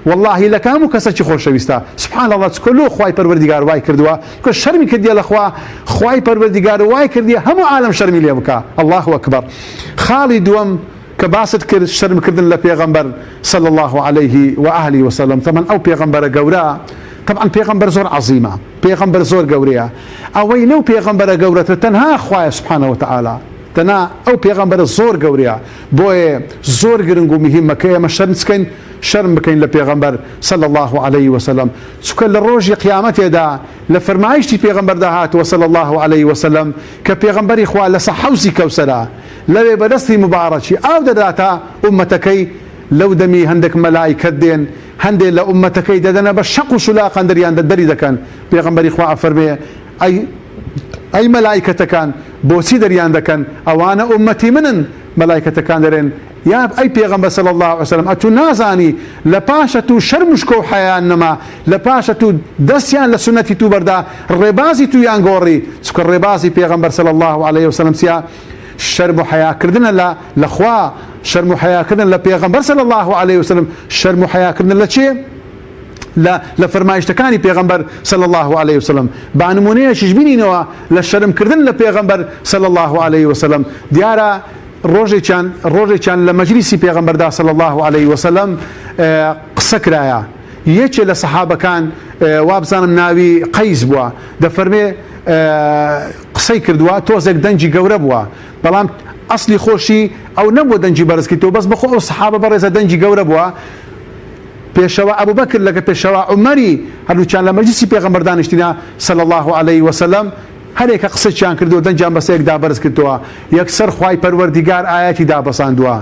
وەڵاهی لەکە هەموو کەسەکی خۆشەویستە سبحان اللە چکە لۆ خوای پەروەردیگار وای کردووە چکە شەرمی کردیە لە خوا خوای پەروەردیگار وای کردیە هەموو عالەم شەرمی لێ بکا اللە اکبر خاڵی دووەم کە باست کرد شەرم کردن لە پێغەمبەر صلی اللە علیه و آله و سلم تەبعەن ئەو پێغەمبەرە گەورە تەبعەن پێغەمبەر زۆر عەزیمە پێغەمبەر زۆر گەورەیە ئەوەی لەو پێغەمبەرە گەورەترە تەنها خوایە سبحانە وتعالی تەنها ئەو پێغەمبەرە زۆر گەورەیە بۆیە زۆر گرنگ و مهمە کە ئێمە شەرم بکەین شەرم بکەین لە پێغەمبەر صلی اللە علیه وسلم چونکە لە ڕۆژی قیامەتێدا لە فەرمایشتی پێغەمبەردا هاتووە صلی اللە علیه وسلم کە پێغەمبەری خوا لەسە حەوزی کەوسەرە لەوێ بە دەستی موبارەکی ئاو دەداتە ئوممەتەکەی لەو دەمی هەندێک مەلائیکەت دێن هەندێ لە ئوممەتەکەی دەدەنە بە شەق و شولاقان دەریان دەری دەکەن پێغەمبەری خوا ئەفەرمێ ئەی ئەی مەلائیکەتەکان بۆچی دەریان دەکەن ئەوانە ئوممەتی منن مەلائیکەتەکان دەرێن یا ئەی پێغەمبەر صلی اللە علیە وسلم ئەتوو نازانی لە پاش ئەتوو شەرم و شکۆ و حەیایان نەما لە پاش ئەتوو دەستیان لە سوننەتی توو بەردا ڕێبازی توویان گۆڕی چونکە ڕێبازی پێغەمبەر صلی اللە علیە وسلم چیە شەرم و حەیا کردنە لە لە خوا شەرم و حەیا کردن لە پێغەمبەر صلی اللە علیە وسلم شەرم و حەیا کردنە لە چێ لە لە فەرمایشتەکانی پێغەمبەر صلی اللە علیە وسلم با نمونەیەکیش بینینەوە لە شەرم کردن لە پێغەمبەر صلی اللە علیە وسلم دیارە ڕۆژێکیان ڕۆژێکیان لە مەجلیسی پێغەمبەردا صلی اللە علیه وسلم قسە کرایە یەکێ لە سەحابەکان وابزانم ناوی قەیس بووە دەفەرمێ قسەی کردووە تۆزێک دەنگی گەورە بووە بەڵام ئەسلی خۆشی ئەو نەبووە دەنگی بەرز کردەوە بەس بەخۆ ئەو سەحابە بەڕێزە دەنگی گەورە بووە پێشەوا ئەبوبەکر لەگە پێشەوا عومەری هەردووکیان لە مەجلیسی پێغەمبەر دانیشتینە صلی اللە علیه وسلم هەرێکە قسەکیان کردو دەنگیان بەسەر یەکدا بەرز کردەوە یەکسەر خوای پەروەردیگار ئایەتی دابەزاندوە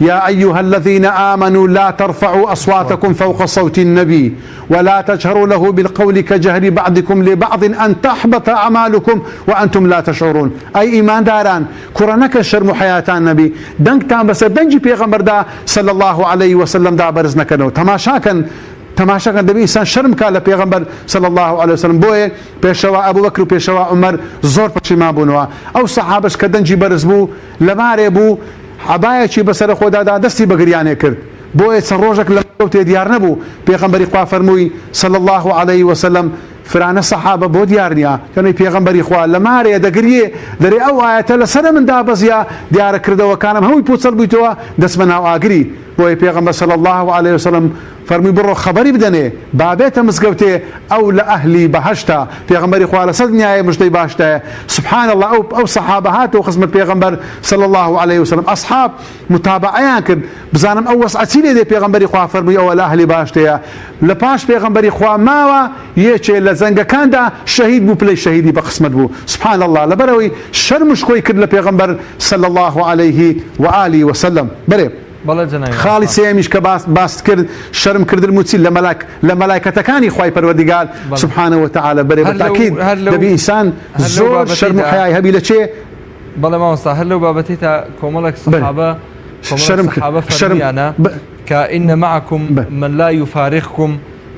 یا ایها الذین آمنوا لا ترفعوا اصواتکم فوق صوت النبی ولا تجهروا له بالقول کجهر بعضکم لبعض ان تحبط اعمالکم وانتم لا تشعرون ئەی ئیمانداران کوڕە نەکەن شەرم و حەیاتان نەبی دەنگتان بەسەر دەنگی پێغەمبەردا صلی اللە علیه وسلم دا بەرز نەکەنەوە تەماشاکەن تەماشاکەن دەبی ئینسان شەرم بکات لە پێغەمبەر صلی اللە علیه وسلم بۆیە پێشەوا ئەبوبەکر و پێشەوا عومەر زۆر پەشیمان بوونەوە ئەو سەحابەش کە دەنگی بەرز بوو لە مارێ بوو عەبایەکی بەسەر خۆدا دا دەستی بە گریانێ کرد بۆیە چەند ڕۆژێک لە مزگەوتێ دیار نەبوو پێغەمبەری خوا فەرمووی صلی اللە علیه وسلم فرانە سەحابە بۆ دیار نیە کەنەی پێغەمبەری خوا لە مارێ دەگریێ دەرێ ئەو ئایەتە لەسەر من دابەزیە دیارە کردەوەکانم هەمووی پوچەڵ بوویتەوە دەچمە ناو ئاگری بۆیە پێغەمبەر صلی اللە علیە وسلم فەرمووی بڕۆ خەبەری بدەنێ با بێتە مزگەوتێ ئەو لە ئەهلی بەهەشتە پێغەمبەری خوا لەسەر دنیایە مژدەی باش دایە سبحان اللە ئەو ئەو سەحابە هاتەوە خزمەت پێغەمبەر صلی اللە علیە وسلم ئەصحاب متابعەیان کرد بزانم ئەو وەسعە چی لێ دێ پێغەمبەری خوا فەرمووی ئەوە لە ئەهلی بەهەشتەیە لە پاش پێغەمبەری خوا ماوە یەکێ لە جەنگەکاندا شەهید بوو پلەی شەهیدی بە قسمەت بوو سبحان اللە لەبەرئەوەی شەرم و شکۆی کرد لە پێغەمبەر صلی اللە علیه و آله وسلم بەرێ بەڵێ جەنابی خاڵی مامۆستا. سێیەمیش کە باس باست کرد شەرم کردن بوو چی لە مەلاک لە مەلایکەتەکانی خوای پەروەردگار بەڵێ. سبحانە وتعالی بەرێ بە هەر لەو تاکید هەر لەو دەبی ئینسان هەر لەو زۆر شەرم و بابەتەیدا حەیای هەبی لە چێ بەڵێ مامۆستا هەر لەو بابەتەیدا کۆمەڵێک بەرێ سەحابە کۆمەڵێک شەرم کرد سەحابە شەرم فەرموویانە ب کە ان معکم بە من لا یفارقکم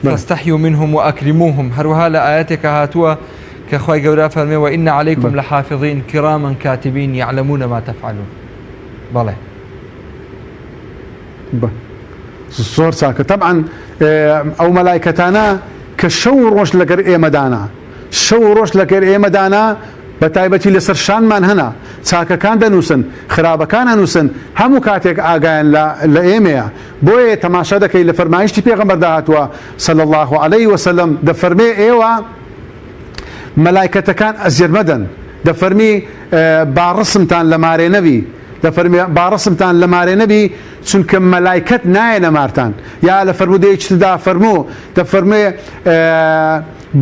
بەرێ. فاستحیوا منهم واکرموهم هەروەها لە ئایەتێکا هاتووە کە خوای گەورە فەرمێ وان علیکم بەرێ. لحافظین کراما کاتبین یعلمون ما تفعلون بەڵێ. بە زۆر چاکە تەبعەن ئەو مەلایکەتانە کە شەو و ڕۆژ لەگەر ئێمەدانە شەو و ڕۆژ لەگەر ئێمەدانە بە تایبەتی لەسەر شانمان هەنە چاکەکان دەنووسن خراپەکان ئەنووسن هەموو کاتێک ئاگایان لە لە ئێمەیە بۆیە تەماشا دەکەی لە فەرمایشتی پێغەمبەردا هاتووە صلی الله علیه وسلم دەفەرمێ ئێوە مەلایکەتەکان ئەزیەت مەدەن دەفەرمی با ڕسمتان لە مارێ نەبی دەفەرمێ با ڕسمتان لە مارێ نەبی چونکە مەلایکەت نایەنە مارتان یا لە فەرموودەیەکی تردا فەرموو دەفەرموێ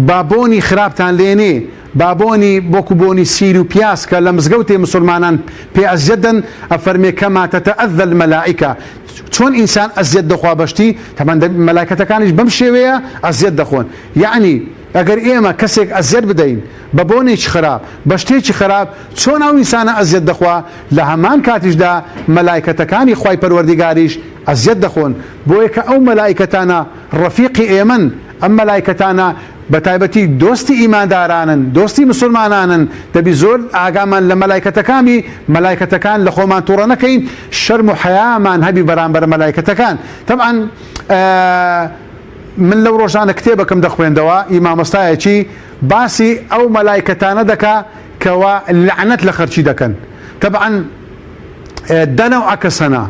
با بۆنی خراپتان لێ نێ با بۆنی وەکو بۆنی سیر و پیاز کە لە مزگەوتێ مسوڵمانان پێ ئەزیەت دەن ئەفەرمێ کەما تەتەئەزە المەلائیکە. چۆن ئینسان ئەزیەت دەخوا بەشتی تەبعەن مەلایکەتەکانیش بەم شێوەیە ئەزیەت دەخۆن یەعنی ئەگەر ئێمە کەسێک ئەزیەت بدەین بە بۆنێکی خراپ بە شتێکی خراپ چۆن ئەو ئینسانە ئەزیەت دەخوا لە هەمان کاتیشدا مەلایکەتەکانی خوای پەروەردیگاریش ئەزیەت دەخۆن بۆیە کە ئەو مەلایکەتانە ڕەفیقی ئێمەن ئەم مەلایکەتانە بە تایبەتی دۆستی ئیماندارانن، دۆستی مسوڵمانانن، دەبی زۆر ئاگامان لە مەلایکەتەکان بی، مەلایکەتەکان لە خۆمان توڕە نەکەین، شەرم و حەیامان هەبی بەرامبەر مەلایکەتەکان. تەبعەن من لەو ڕۆژانە کتێبەکم دەخوێندەوە ئی مامۆستایەکی باسی ئەو مەلایکەتانە دەکا کەوا لەعنەت لە خەرکی دەکەن. تەبعەن دە نەوعە کەس هەنە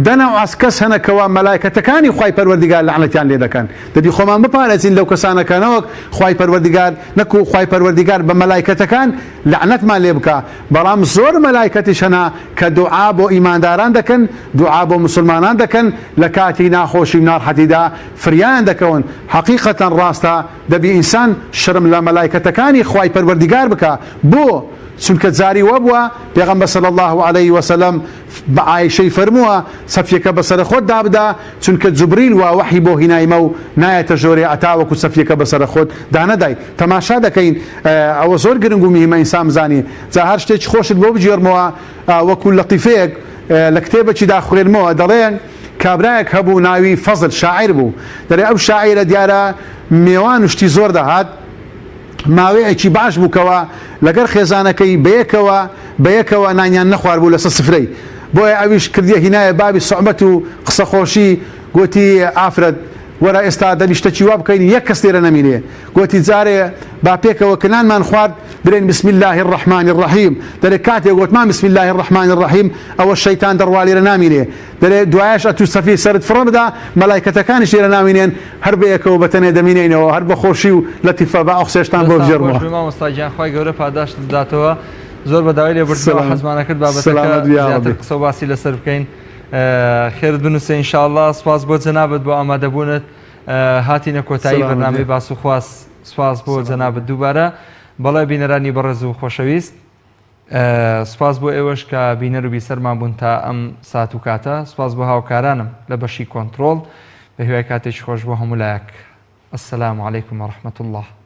دە نەوعە کەس هەنە کەوا مەلایکەتەکانی خوای پەروەردگار لەعنەتیان لێ دەکەن دەبی خۆمان بپارێزین لەو کەسانە کە نەوەک خوای پەروەردگار نەکو خوای پەروەردگار بە مەلایکەتەکان لەعنەتمان لێ بکا بەڵام زۆر مەلایکەتیش هەنە کە دوعا بۆ ئیمانداران دەکەن دوعا بۆ مسوڵمانان دەکەن لە کاتی ناخۆشی و ناڕحەتیدا فریایان دەکەون حەقیقەتەن ڕاستە دەبی ئینسان شەرم لە مەلایکەتەکانی خوای پەروەردگار بکا بۆ چونکە جاری وابووە پێغەمبەر صلی اللە علیە وسلم بە عائیشەی فەرمووە، چەفیەکە بەسەرە خۆت دابدە، چونکە جوبریل وا وەحی بۆ هینایمە و نایەتە ژۆرێ ئەتاوەکو چەفیەکە بەسەرە خۆت دانەدای. تەماشا دەکەین ئەوە زۆر گرنگ و مهمە ئینسان بزانی. جا هەر شتێکی خۆشت بۆ بگێڕمەوە وەکو لەتیفەیەک لە کتێبەکیدا خوێنمەوە دەڵێ کابرایەک هەبوو ناوی فەزل شاعیر بوو دەڵێ ئەو شاعیرە دیارە مێوان و شتی زۆر دەهات، ماوەیەکی باش بوو کەوا لەگەر خێزانەکەی بەیەکەوە بەیەکەوە نانیان نەخواربوو لەسەر سفرەی بۆیە ئەویش کردیە هینایە بابی سوعبەت و قسەخۆشی گۆتی ئافرەت وەرە ئێستا دەبی شتەکی وا بکەین یەک کەس لێرە نەمینێ گۆتی جارێ با پێکەوە کە نانمان خوارد برێن بسم اللە الرحمن الرحیم دەرێ کاتێ گۆتمان بسم اللە الرحمن الرحیم ئەوە شەیتان دەڕوا لێرە نامینێ دەرێ دوایەش ئەتوو سەفی سەرت فڕە بدە مەلایکەتەکانیش لێرە نامینێن هەر بەیەکەوە بەتەنێ دەمینێینەوە هەر بە خۆشی و لەتیفە با ئەو قسەیەشتان بۆ دەستان خۆش بگێڕمەوە. بێ مامۆستا گیان خوای گەورە پاداشتت بداتەوە زۆر بە داوای لێبوردنەوە سەلامەت حەزمان ئەکرد بابەتەکە سەلامەت بی زیاتر یاڕەبی. قسە و باسی لەسەر بکەین خێرت بنووسێ ان شاء اللە سوپاس بۆ جەنابت بۆ ئامادەبوونت هاتینە کۆتایی سەلامەت بەرنامەی بی. باس و خواست سوپاس بۆ جەنابت دووبارە بەڵێ بینەرانی بەڕێز و خۆشەویست سوپاس بۆ ئێوەش کە بینەر و بیسەرمان بوون تا ئەم سات و کاتە، سوپاس بۆ هاوکارانم لە بەشی کۆنتڕۆڵ، بە هیوای کاتێکی خۆش بۆ هەموو لایەک. السلام علیکم و رحمە اللە.